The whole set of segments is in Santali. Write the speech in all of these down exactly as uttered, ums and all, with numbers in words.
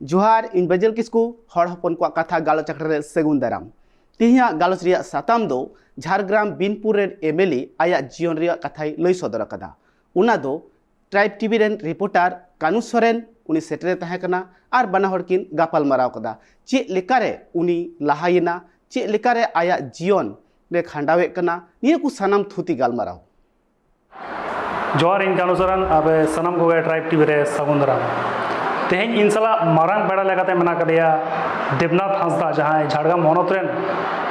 ᱡᱚᱦᱟᱨ, ᱤᱧ ᱵᱟᱹᱡᱟᱹᱞ ᱠᱤᱥᱠᱩ, ᱦᱚᱲ ᱦᱚᱯᱚᱱ ᱠᱚᱣᱟᱜ ᱠᱟᱛᱷᱟ ᱜᱟᱞᱚᱪ ᱟᱠᱷᱲᱟ ᱨᱮ ᱥᱟᱹᱜᱩᱱ ᱫᱟᱨᱟᱢ᱾ ᱛᱮᱦᱮᱧᱟᱜ ᱜᱟᱞᱚᱪ ᱨᱮᱭᱟᱜ ᱥᱟᱛᱟᱢ ᱫᱚ ᱡᱷᱟᱲᱜᱨᱟᱢ ᱵᱤᱱᱯᱩᱨ ᱨᱮᱱ ᱮᱢ ᱮᱞ ᱮ ᱟᱭᱟᱜ ᱡᱤᱭᱚᱱ ᱨᱮᱭᱟᱜ ᱠᱟᱛᱷᱟᱭ ᱞᱟᱹᱭ ᱥᱚᱫᱚᱨ ᱟᱠᱟᱫᱟ᱾ ᱚᱱᱟ ᱫᱚ ᱴᱨᱟᱭᱤᱵᱽ ᱴᱤᱵᱷᱤ ᱨᱮᱱ ᱨᱤᱯᱳᱨᱴᱟᱨ ᱠᱟᱱᱩ ᱥᱚᱨᱮᱱ ᱩᱱᱤ ᱥᱮᱴᱮᱨᱮ ᱛᱟᱦᱮᱸ ᱠᱟᱱᱟ ᱟᱨ ᱵᱟᱱᱟ ᱦᱚᱲ ᱠᱤᱱ ᱜᱟᱯᱟᱞ ᱢᱟᱨᱟᱣ ᱠᱟᱫᱟ᱾ ᱪᱮᱫ ᱞᱮᱠᱟᱨᱮ ᱩᱱᱤ ᱞᱟᱦᱟᱭᱮᱱᱟ, ᱪᱮᱫ ᱞᱮᱠᱟᱨᱮ ᱟᱭᱟᱜ ᱡᱤᱭᱚᱱ ᱨᱮ ᱠᱷᱟᱸᱰᱟᱣᱮᱫ ᱠᱟᱱᱟ, ᱱᱤᱭᱟᱹ ᱠᱚ ᱥᱟᱱᱟᱢ ᱛᱷᱩᱛᱤ ᱜᱟᱞᱢᱟᱨᱟᱣ᱾ ᱡᱚᱦᱟᱨ, ᱤᱧ ᱠᱟᱱᱩ ᱥᱚᱨᱮᱱ, ᱟᱯᱮ ᱥᱟᱱᱟᱢ ᱠᱚᱜᱮ ᱴᱨᱟᱭᱤᱵᱽ ᱴᱤᱵᱷᱤ ᱨᱮ ᱥᱟᱹᱜᱩᱱ ᱫᱟᱨᱟᱢ᱾ ᱛᱮᱦᱮᱧ ᱤᱧ ᱥᱟᱞᱟᱜ ᱢᱟᱨᱟᱝ ᱯᱮᱲᱟ ᱞᱮᱠᱟᱛᱮ ᱢᱮᱱᱟᱜ ᱟᱠᱟᱫᱮᱭᱟ ᱫᱮᱵᱽᱱᱟᱛᱷ ᱦᱟᱸᱥᱫᱟ, ᱡᱟᱦᱟᱸᱭ ᱡᱷᱟᱲᱜᱨᱟᱢ ᱦᱚᱱᱚᱛ ᱨᱮᱱ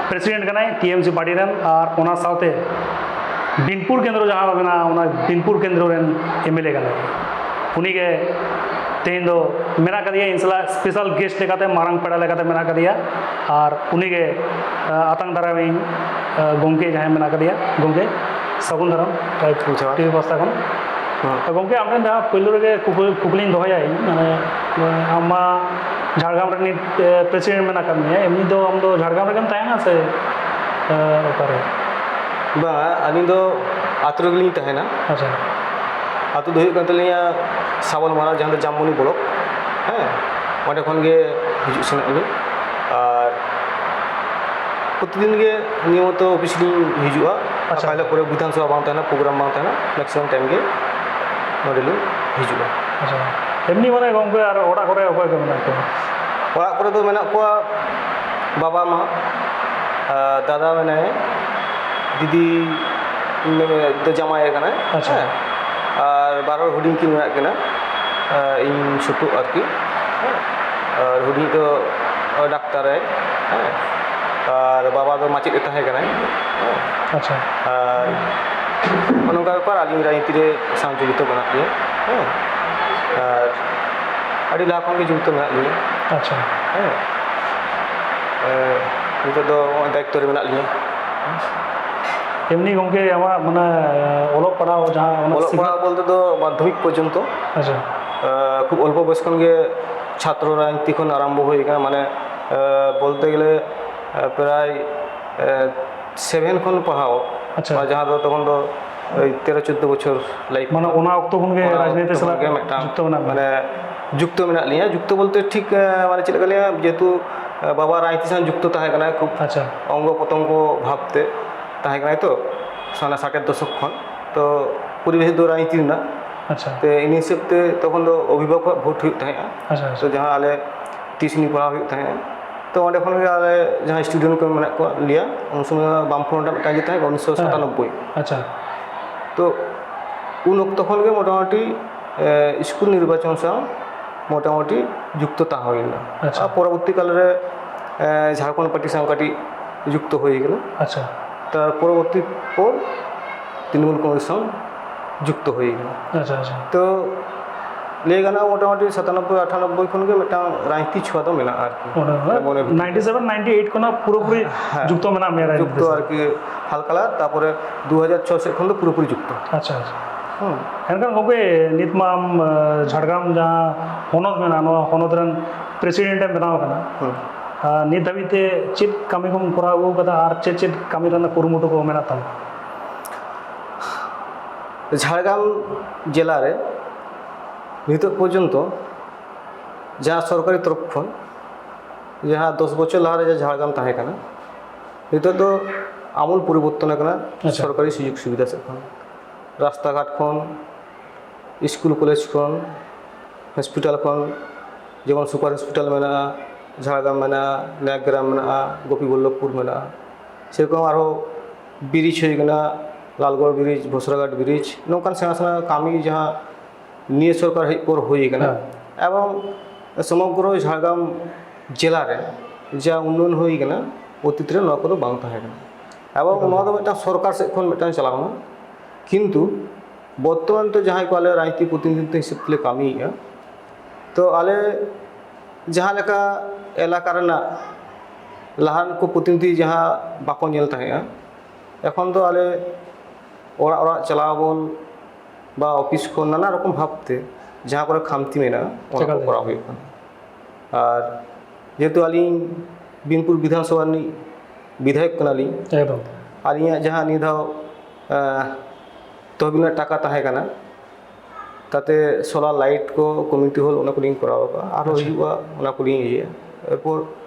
ᱯᱨᱮᱥᱤᱰᱮᱱᱴ ᱠᱟᱱᱟᱭ ᱴᱤ ᱮᱢ ᱥᱤ ᱯᱟᱨᱴᱤ ᱨᱮᱱ, ᱟᱨ ᱚᱱᱟ ᱥᱟᱶᱛᱮ ᱵᱤᱱᱯᱩᱨ ᱠᱮᱱᱫᱨᱚ ᱡᱟᱦᱟᱸ ᱢᱮᱱᱟᱜᱼᱟ, ᱚᱱᱟ ᱵᱤᱱᱯᱩᱨ ᱠᱮᱱᱫᱨᱚ ᱨᱮᱱ ᱮᱢ ᱮᱞ ᱮ ᱠᱟᱱᱟᱭ᱾ ᱩᱱᱤᱜᱮ ᱛᱮᱦᱮᱧ ᱫᱚ ᱢᱮᱱᱟᱜ ᱟᱠᱟᱫᱮᱭᱟ ᱤᱧ ᱥᱟᱞᱟᱜ ᱥᱯᱮᱥᱟᱞ ᱜᱮᱥᱴ ᱞᱮᱠᱟᱛᱮ, ᱢᱟᱨᱟᱝ ᱯᱮᱲᱟ ᱞᱮᱠᱟᱛᱮ ᱢᱮᱱᱟᱜ ᱟᱠᱟᱫᱮᱭᱟ᱾ ᱟᱨ ᱩᱱᱤᱜᱮ, ᱟᱸ, ᱟᱛᱟᱝ ᱫᱟᱨᱟᱢᱤᱧ, ᱟᱸ, ᱜᱚᱢᱠᱮ ᱡᱟᱦᱟᱸᱭ ᱢᱮᱱᱟᱜ ᱟᱠᱟᱫᱮᱭᱟ, ᱜᱚᱢᱠᱮ ᱥᱟᱹᱜᱩᱱ ᱫᱟᱨᱟᱢ ᱴᱨᱟᱭᱤᱵᱽ ᱡᱚᱦᱟᱨ᱾ ᱴᱤᱵᱷᱤ ᱯᱟᱥᱴᱟ ᱠᱷᱚᱱ᱾ ᱦᱮᱸ᱾ ᱜᱚᱢᱠᱮ, ᱟᱢ ᱴᱷᱮᱱ ᱡᱟᱦᱟᱸ ᱯᱳᱭᱞᱳ ᱨᱮᱜᱮ ᱠᱩᱠᱞᱤ, ᱠᱩᱠᱞᱤᱧ ᱫᱚᱦᱚᱭᱟ ᱤᱧ, ᱢᱟᱱᱮ, ᱟᱢ ᱢᱟ ᱡᱷᱟᱲᱜᱨᱟᱢ ᱨᱤᱱᱤᱡ, ᱮ, ᱯᱨᱮᱥᱤᱰᱮᱱᱴ ᱢᱮᱱᱟᱜ ᱟᱠᱟᱫ ᱢᱮᱭᱟ, ᱮᱢᱱᱤ ᱫᱚ ᱟᱢ ᱫᱚ ᱡᱷᱟᱲᱜᱨᱟᱢ ᱨᱮᱜᱮᱢ ᱛᱟᱦᱮᱱᱟ ᱥᱮ, ᱮ, ᱚᱠᱟᱨᱮ? ᱵᱟᱝ, ᱟᱹᱞᱤᱧ ᱫᱚ ᱟᱹᱛᱩ ᱨᱮᱜᱮᱞᱤᱧ ᱛᱟᱦᱮᱱᱟ᱾ ᱟᱪᱪᱷᱟ᱾ ᱟᱹᱛᱩ ᱫᱚ ᱦᱩᱭᱩᱜ ᱠᱟᱱ ᱛᱟᱹᱞᱤᱧᱟ ᱥᱟᱵᱚᱞ ᱢᱟᱨᱟ, ᱡᱟᱦᱟᱸ ᱫᱚ ᱡᱟᱢᱵᱚᱱᱤ ᱵᱞᱚᱠ᱾ ᱦᱮᱸ, ᱚᱸᱰᱮ ᱠᱷᱚᱱ ᱜᱮ ᱦᱤᱡᱩᱜ ᱥᱮᱱᱚᱜ ᱟᱹᱞᱤᱧ᱾ ᱟᱨ ᱯᱨᱚᱛᱤᱫᱤᱱ ᱜᱮ ᱱᱤᱭᱚᱢᱚᱛᱚ ᱚᱯᱷᱤᱥ ᱞᱤᱧ ᱦᱤᱡᱩᱜᱼᱟ᱾ ᱟᱪᱪᱷᱟ᱾ ᱚᱠᱟ ᱦᱤᱞᱳᱜ ᱠᱚᱨᱮ ᱵᱤᱫᱷᱟᱱ ᱥᱚᱵᱷᱟ ᱵᱟᱝ ᱛᱟᱦᱮᱱᱟ, ᱯᱨᱳᱜᱨᱟᱢ ᱵᱟᱝ ᱛᱟᱦᱮᱱᱟ, ᱢᱮᱠᱥᱤᱢᱟᱢ ᱴᱟᱭᱤᱢ ᱜᱮ ᱱᱚᱸᱰᱮ ᱞᱤᱧ ᱦᱤᱡᱩᱜᱼᱟ᱾ ᱟᱪᱪᱷᱟ᱾ ᱮᱢᱱᱤ ᱢᱟᱱᱮ ᱜᱚᱢᱠᱮ, ᱟᱨ ᱚᱲᱟᱜ ᱠᱚᱨᱮ ᱚᱠᱚᱭ ᱠᱚ ᱢᱮᱱᱟᱜ ᱠᱚᱣᱟ? ᱚᱲᱟᱜ ᱠᱚᱨᱮ ᱫᱚ ᱢᱮᱱᱟᱜ ᱠᱚᱣᱟ ᱵᱟᱵᱟ, ᱢᱟ, ᱟᱨ ᱫᱟᱫᱟ ᱢᱮᱱᱟᱭᱟ, ᱫᱤᱫᱤ ᱫᱚ ᱡᱟᱶᱟᱭ ᱟᱠᱟᱱᱟᱭ᱾ ᱟᱪᱪᱷᱟ᱾ ᱦᱮᱸ᱾ ᱟᱨ ᱵᱟᱨ ᱦᱚᱲ ᱦᱩᱰᱤᱧ ᱠᱤᱱ ᱢᱮᱱᱟᱜ ᱠᱤᱱᱟ, ᱟᱨ ᱤᱧ ᱥᱩᱛᱩᱜ ᱟᱨᱠᱤ᱾ ᱦᱮᱸ᱾ ᱟᱨ ᱦᱩᱰᱤᱧ ᱫᱚ ᱰᱟᱠᱛᱟᱨᱟᱭ᱾ ᱦᱮᱸ᱾ ᱟᱨ ᱵᱟᱵᱟ ᱫᱚ ᱢᱟᱪᱮᱫ ᱮ ᱛᱟᱦᱮᱸ ᱠᱟᱱᱟᱭ᱾ ᱦᱮᱸ᱾ ᱟᱪᱪᱷᱟ᱾ ᱟᱨ ᱱᱚᱜᱼᱚ ᱱᱚᱝᱠᱟ ᱵᱮᱯᱟᱨ, ᱟᱹᱞᱤᱧ ᱨᱟᱡᱽᱱᱤᱛᱤ ᱨᱮ ᱥᱟᱶ ᱡᱚᱲᱤᱛᱚ ᱢᱮᱱᱟᱜ ᱞᱤᱧᱟ᱾ ᱦᱮᱸ᱾ ᱟᱨ ᱟᱹᱰᱤ ᱞᱟᱦᱟ ᱠᱷᱚᱱ ᱜᱮ ᱡᱚᱲᱤᱛᱚ ᱢᱮᱱᱟᱜ ᱞᱤᱧᱟ᱾ ᱟᱪᱪᱷᱟ᱾ ᱦᱮᱸ᱾ ᱟᱨ ᱱᱤᱛᱚᱜ ᱫᱚ ᱱᱚᱜᱼᱚᱭ ᱫᱟᱭᱤᱛᱛᱚ ᱨᱮ ᱢᱮᱱᱟᱜ ᱞᱤᱧᱟ᱾ ᱮᱢᱱᱤ ᱜᱚᱢᱠᱮ, ᱟᱢᱟᱜ ᱢᱟᱱᱮ ᱚᱞᱚᱜ ᱯᱟᱲᱦᱟᱣ ᱡᱟᱦᱟᱸ ᱚᱱᱟ ᱚᱞᱚᱜ ᱥᱤᱠᱷᱱᱟᱹᱛ ᱯᱟᱲᱦᱟᱣ ᱵᱚᱞᱛᱮ ᱫᱚ ᱢᱟᱫᱽᱫᱷᱚᱢᱤᱠ ᱯᱚᱨᱡᱚᱱᱛᱚ᱾ ᱟᱪᱪᱷᱟ᱾ ᱟᱸ, ᱠᱷᱩᱵ ᱚᱞᱯᱚ ᱵᱚᱭᱚᱥ ᱠᱷᱚᱱ ᱜᱮ ᱪᱷᱟᱛᱨᱚ ᱨᱟᱡᱽᱱᱤᱛᱤ ᱠᱷᱚᱱ ᱟᱨᱟᱢᱵᱷᱚ ᱦᱩᱭ ᱟᱠᱟᱱᱟ, ᱢᱟᱱᱮ, ᱟᱸ, ᱵᱚᱞᱛᱮ ᱜᱮᱞᱮ, ᱟᱸ, ᱯᱨᱟᱭ, ᱟᱸ, ᱥᱮᱵᱷᱮᱱ ᱠᱷᱚᱱ ᱯᱟᱲᱦᱟᱣ᱾ ᱟᱪᱪᱷᱟ᱾ ᱟᱨ ᱡᱟᱦᱟᱸ ᱫᱚ ᱛᱚᱠᱷᱚᱱ ᱫᱚ ᱳᱭ ᱛᱮᱨᱚ ᱪᱳᱫᱽᱫᱳ ᱵᱚᱪᱷᱚᱨ ᱞᱟᱭᱤᱯᱷ᱾ ᱢᱟᱱᱮ ᱚᱱᱟ ᱚᱠᱛᱚ ᱠᱷᱚᱱ ᱜᱮ ᱚᱱᱟ ᱨᱟᱡᱽᱱᱤᱛᱤ ᱚᱠᱛᱚ ᱥᱟᱞᱟᱜ ᱠᱷᱚᱱ ᱜᱮ ᱢᱤᱫᱴᱟᱝ ᱡᱩᱠᱛᱚ ᱢᱮᱱᱟᱜ ᱵᱮᱱᱟ? ᱢᱟᱱᱮ ᱡᱩᱠᱛᱚ ᱢᱮᱱᱟᱜ ᱞᱤᱧᱟ᱾ ᱡᱩᱠᱛᱚ ᱵᱚᱞᱛᱮ ᱴᱷᱤᱠ, ᱟᱸ, ᱢᱟᱱᱮ ᱪᱮᱫ ᱞᱮᱠᱟ ᱞᱟᱹᱭᱟ, ᱡᱮᱦᱮᱛᱩ, ᱟᱸ, ᱵᱟᱵᱟ ᱨᱟᱡᱽᱱᱤᱛᱤ ᱥᱟᱶ ᱡᱩᱠᱛᱚ ᱛᱟᱦᱮᱸ ᱠᱟᱱᱟᱭ ᱠᱷᱩᱵ ᱟᱪᱪᱷᱟ᱾ ᱚᱝᱜᱚ ᱯᱨᱚᱛᱚᱝᱜᱚ ᱵᱷᱟᱵᱽ ᱛᱮ ᱛᱟᱦᱮᱸ ᱠᱟᱱᱟᱭ ᱛᱚ, ᱥᱟᱱᱟ ᱥᱟᱴᱮᱨ ᱫᱚᱥᱚᱠ ᱠᱷᱚᱱ᱾ ᱛᱚ ᱯᱚᱨᱤᱵᱮᱥ ᱫᱚ ᱨᱟᱡᱽᱱᱤᱛᱤ ᱨᱮᱱᱟᱜ᱾ ᱟᱪᱪᱷᱟ᱾ ᱛᱮ ᱤᱱᱟᱹ ᱦᱤᱥᱟᱹᱵ ᱛᱮ ᱛᱚᱠᱷᱚᱱ ᱫᱚ ᱚᱵᱷᱤᱵᱷᱟᱵᱚᱠ ᱟᱜ ᱵᱷᱳᱴ ᱦᱩᱭᱩᱜ ᱛᱟᱦᱮᱸᱜᱼᱟ᱾ ᱟᱪᱪᱷᱟ, ᱛᱚ ᱟᱪᱪᱷᱟ᱾ ᱡᱟᱦᱟᱸ ᱟᱞᱮ ᱛᱤᱥᱱᱤ ᱯᱟᱲᱦᱟᱣ ᱦᱩᱭᱩᱜ ᱛᱟᱦᱮᱸᱜᱼᱟ, ᱛᱚ ᱚᱸᱰᱮ ᱠᱷᱚᱱ ᱜᱮ ᱟᱞᱮ ᱡᱟᱦᱟᱸ ᱥᱴᱩᱰᱮᱱᱴ ᱠᱚ ᱢᱮᱱᱟᱜ ᱠᱚᱣᱟ ᱞᱮᱭᱟ, ᱩᱱ ᱥᱚᱢᱚᱭ ᱵᱟᱢᱯᱷᱨᱚᱱᱴ ᱨᱮᱱᱟᱜ ᱢᱤᱫᱴᱟᱝ ᱤᱭᱟᱹ ᱛᱟᱦᱮᱸ ᱠᱟᱱᱟ, ᱩᱱᱤᱥᱥᱚ ᱥᱟᱛᱟᱱᱚᱵᱵᱳᱭ᱾ ᱟᱪᱪᱷᱟ᱾ ᱛᱚ ᱩᱱ ᱚᱠᱛᱚ ᱠᱷᱚᱱ ᱜᱮ ᱢᱚᱴᱟᱢᱩᱴᱤ, ᱮ, ᱥᱠᱩᱞ ᱱᱤᱨᱵᱟᱪᱚᱱ ᱥᱟᱶ ᱢᱚᱴᱟᱢᱩᱴᱤ ᱡᱩᱠᱛᱚ ᱛᱟᱦᱮᱸ ᱦᱩᱭ ᱞᱮᱱᱟ᱾ ᱟᱪᱪᱷᱟ᱾ ᱟᱨ ᱯᱚᱨᱚᱵᱚᱨᱛᱤ ᱠᱟᱞ ᱨᱮ, ᱮ, ᱡᱷᱟᱲᱠᱷᱚᱸᱰ ᱯᱟᱨᱴᱤ ᱥᱟᱶ ᱠᱟᱹᱴᱤᱡ ᱡᱩᱠᱛᱚ ᱦᱩᱭ ᱠᱟᱱᱟ᱾ ᱟᱪᱪᱷᱟ᱾ ᱛᱟᱨ ᱯᱚᱨᱚᱵᱚᱨᱛᱤ ᱯᱚᱨ ᱛᱨᱤᱱᱢᱩᱞ ᱠᱚᱝᱜᱨᱮᱥ ᱥᱟᱶ ᱡᱩᱠᱛᱚ ᱦᱩᱭ ᱠᱟᱱᱟ᱾ ᱟᱪᱪᱷᱟ, ᱟᱪᱪᱷᱟ᱾ ᱛᱚ ᱞᱟᱹᱭ ᱜᱟᱱᱚᱜᱼᱟ, ᱢᱚᱴᱟᱢᱩᱴᱤ ᱥᱟᱛᱟᱱᱚᱵᱵᱳᱭ ᱟᱴᱷᱟᱱᱚᱵᱵᱳᱭ ᱠᱷᱚᱱ ᱜᱮ ᱢᱤᱫᱴᱟᱝ ᱨᱟᱡᱽᱱᱤᱛᱤ ᱪᱷᱩᱣᱟ ᱫᱚ ᱢᱮᱱᱟᱜᱼᱟ ᱟᱨᱠᱤ᱾ ᱚᱱᱟ ᱢᱚᱱᱮ ᱵᱷᱤᱛᱤᱨ ᱨᱮ᱾ ᱱᱟᱭᱤᱱᱴᱤ ᱥᱮᱵᱷᱮᱱ ᱱᱟᱭᱤᱱᱴᱤ ᱮᱭᱤᱴ ᱠᱷᱚᱱᱟᱜ ᱯᱩᱨᱟᱹᱯᱩᱨᱤ ᱦᱮᱸ, ᱡᱩᱠᱛᱚ ᱢᱮᱱᱟᱜ ᱢᱮᱭᱟ ᱡᱩᱠᱛᱚ ᱨᱟᱡᱽᱱᱤᱛᱤ ᱥᱟᱞᱟᱜ᱾ ᱟᱨᱠᱤ ᱦᱟᱞᱠᱟ ᱦᱟᱞᱠᱟ, ᱛᱟᱨᱯᱚᱨᱮ ᱫᱩ ᱦᱟᱡᱟᱨ ᱪᱷᱚ ᱥᱮᱫ ᱠᱷᱚᱱ ᱫᱚ ᱯᱩᱨᱟᱹᱯᱩᱨᱤ ᱡᱩᱠᱛᱚ᱾ ᱟᱪᱪᱷᱟ, ᱟᱪᱪᱷᱟ᱾ ᱦᱩᱸ᱾ ᱮᱱᱠᱷᱟᱱ ᱜᱚᱢᱠᱮ, ᱱᱤᱛ ᱢᱟ ᱟᱢ, ᱟᱸ, ᱡᱷᱟᱲᱜᱨᱟᱢ ᱡᱟᱦᱟᱸ ᱦᱚᱱᱚᱛ ᱢᱮᱱᱟᱜᱼᱟ, ᱱᱚᱣᱟ ᱦᱚᱱᱚᱛ ᱨᱮᱱ ᱯᱨᱮᱥᱤᱰᱮᱱᱴ ᱮᱢ ᱵᱮᱱᱟᱣ ᱟᱠᱟᱱᱟ᱾ ᱦᱩᱸ᱾ ᱟᱨ ᱱᱤᱛ ᱫᱷᱟᱹᱵᱤᱡ ᱛᱮ ᱪᱮᱫ ᱠᱟᱹᱢᱤ ᱠᱚᱢ ᱠᱚᱨᱟᱣ ᱟᱹᱜᱩ ᱟᱠᱟᱫᱟ ᱟᱨ ᱪᱮᱫ ᱪᱮᱫ ᱠᱟᱹᱢᱤ ᱨᱮᱱᱟᱜ ᱠᱩᱨᱩᱢᱩᱴᱩ ᱠᱚ ᱢᱮᱱᱟᱜ ᱛᱟᱢᱟ? ᱡᱷᱟᱲᱜᱨᱟᱢ ᱡᱮᱞᱟ ᱨᱮ ᱱᱤᱛᱚᱜ ᱯᱚᱨᱡᱚᱱᱛᱚ ᱡᱟᱦᱟᱸ ᱥᱚᱨᱠᱟᱨᱤ ᱛᱚᱨᱚᱯ ᱠᱷᱚᱱ, ᱡᱟᱦᱟᱸ ᱫᱚᱥ ᱵᱚᱪᱷᱚᱨ ᱞᱟᱦᱟ ᱨᱮ ᱡᱟᱦᱟᱸ ᱡᱷᱟᱲᱜᱨᱟᱢ ᱛᱟᱦᱮᱸ ᱠᱟᱱᱟ, ᱱᱤᱛᱚᱜ ᱫᱚ ᱟᱢᱩᱞ ᱯᱚᱨᱤᱵᱚᱨᱛᱚᱱ ᱟᱠᱟᱱᱟ᱾ ᱟᱪᱪᱷᱟ᱾ ᱥᱚᱨᱠᱟᱨᱤ ᱥᱩᱡᱳᱜᱽ ᱥᱩᱵᱤᱫᱷᱟ ᱥᱮᱫ ᱠᱷᱚᱱ, ᱨᱟᱥᱛᱟ ᱜᱷᱟᱴ ᱠᱷᱚᱱ, ᱥᱠᱩᱞ ᱠᱚᱞᱮᱡᱽ ᱠᱷᱚᱱ, ᱦᱚᱥᱯᱤᱴᱟᱞ ᱠᱷᱚᱱ, ᱡᱮᱢᱚᱱ ᱥᱩᱯᱟᱨ ᱦᱚᱥᱯᱤᱴᱟᱞ ᱢᱮᱱᱟᱜᱼᱟ, ᱡᱷᱟᱲᱜᱨᱟᱢ ᱢᱮᱱᱟᱜᱼᱟ, ᱱᱟᱭᱟᱜᱨᱟᱢ ᱢᱮᱱᱟᱜᱼᱟ, ᱜᱳᱯᱤᱵᱚᱞᱞᱚᱵᱷᱯᱩᱨ ᱢᱮᱱᱟᱜᱼᱟ, ᱥᱮᱨᱚᱠᱚᱢ ᱟᱨᱦᱚᱸ ᱵᱨᱤᱡᱽ ᱦᱩᱭ ᱠᱟᱱᱟ, ᱞᱟᱞᱜᱚᱲ ᱵᱨᱤᱡᱽ, ᱵᱷᱚᱥᱨᱟᱜᱷᱟᱴ ᱵᱨᱤᱡᱽ, ᱱᱚᱝᱠᱟᱱ ᱥᱮᱬᱟ ᱥᱮᱬᱟ ᱠᱟᱹᱢᱤ ᱡᱟᱦᱟᱸ ᱱᱤᱭᱟᱹ ᱥᱚᱨᱠᱟᱨ ᱦᱮᱡ ᱯᱚᱨ ᱦᱩᱭ ᱠᱟᱱᱟ᱾ ᱦᱮᱸ᱾ ᱮᱵᱚᱝ ᱥᱚᱢᱚᱜᱨᱚ ᱡᱷᱟᱲᱜᱨᱟᱢ ᱡᱮᱞᱟ ᱨᱮ ᱡᱟ ᱩᱱᱱᱚᱭᱚᱱ ᱦᱩᱭ ᱠᱟᱱᱟ, ᱚᱛᱤᱛ ᱨᱮ ᱱᱚᱣᱟ ᱠᱚᱫᱚ ᱵᱟᱝ ᱛᱟᱦᱮᱸ ᱠᱟᱱᱟ᱾ ᱮᱵᱚᱝ ᱮᱠᱫᱚᱢ᱾ ᱱᱚᱣᱟ ᱫᱚ ᱢᱤᱫᱴᱟᱝ ᱥᱚᱨᱠᱟᱨ ᱥᱮᱫ ᱠᱷᱚᱱ ᱢᱤᱫᱴᱟᱝ ᱪᱟᱞᱟᱣ ᱮᱱᱟ, ᱠᱤᱱᱛᱩ ᱵᱚᱨᱛᱚᱢᱟᱱ ᱛᱚ ᱡᱟᱦᱟᱸᱭ ᱠᱚ ᱟᱞᱮ ᱨᱟᱡᱽᱱᱤᱛᱤ ᱯᱨᱚᱛᱤᱱᱤᱫᱷᱤᱛᱛᱚ ᱦᱤᱥᱟᱹᱵ ᱛᱮᱞᱮ ᱠᱟᱹᱢᱤᱭᱮᱫᱼᱟ, ᱛᱚ ᱟᱞᱮ ᱡᱟᱦᱟᱸ ᱞᱮᱠᱟ ᱮᱞᱟᱠᱟ ᱨᱮᱱᱟᱜ ᱞᱟᱦᱟᱱ ᱠᱚ ᱯᱨᱚᱛᱤᱱᱤᱫᱷᱤ ᱡᱟᱦᱟᱸ ᱵᱟᱠᱚ ᱧᱮᱞ ᱛᱟᱦᱮᱸᱜᱼᱟ, ᱮᱠᱷᱚᱱ ᱫᱚ ᱟᱞᱮ ᱚᱲᱟᱜ ᱚᱲᱟᱜ ᱪᱟᱞᱟᱣ ᱟᱵᱚᱱ ᱵᱟ ᱚᱯᱷᱤᱥ ᱠᱷᱚᱱ ᱱᱟᱱᱟ ᱨᱚᱠᱚᱢ ᱵᱷᱟᱵᱽᱛᱮ ᱡᱟᱦᱟᱸ ᱠᱚᱨᱮ ᱠᱷᱟᱢᱛᱤ ᱢᱮᱱᱟᱜᱼᱟ, ᱚᱱᱟ ᱠᱚ ᱪᱮᱠᱟᱛᱮ? ᱠᱚᱨᱟᱣ ᱦᱩᱭᱩᱜ ᱠᱟᱱᱟ᱾ ᱟᱨ ᱡᱮᱦᱮᱛᱩ ᱟᱹᱞᱤᱧ ᱵᱤᱱᱯᱩᱨ ᱵᱤᱫᱷᱟᱱ ᱥᱚᱵᱷᱟ ᱨᱤᱱᱤᱡ ᱵᱤᱫᱷᱟᱭᱚᱠ ᱠᱟᱱᱟᱞᱤᱧ, ᱮᱠᱫᱚᱢ᱾ ᱟᱹᱞᱤᱧᱟᱜ ᱡᱟᱦᱟᱸ ᱱᱤᱭᱟᱹ ᱫᱷᱟᱣ, ᱟᱸ, ᱛᱚᱦᱵᱤᱞ ᱨᱮᱱᱟᱜ ᱴᱟᱠᱟ ᱛᱟᱦᱮᱸ ᱠᱟᱱᱟ, ᱛᱟᱛᱮ ᱥᱳᱞᱟᱨ ᱞᱟᱭᱤᱴ ᱠᱚ, ᱠᱚᱢᱤᱭᱩᱱᱤᱴᱤ ᱦᱚᱞ, ᱚᱱᱟ ᱠᱚᱞᱤᱧ ᱠᱚᱨᱟᱣ ᱟᱠᱟᱫᱼᱟ᱾ ᱟᱨᱦᱚᱸ ᱟᱪᱪᱷᱟ᱾ ᱦᱩᱭᱩᱜᱼᱟ, ᱚᱱᱟ ᱠᱚᱞᱤᱧ ᱤᱭᱟᱹᱭᱟ᱾ ᱮᱨᱯᱚᱨ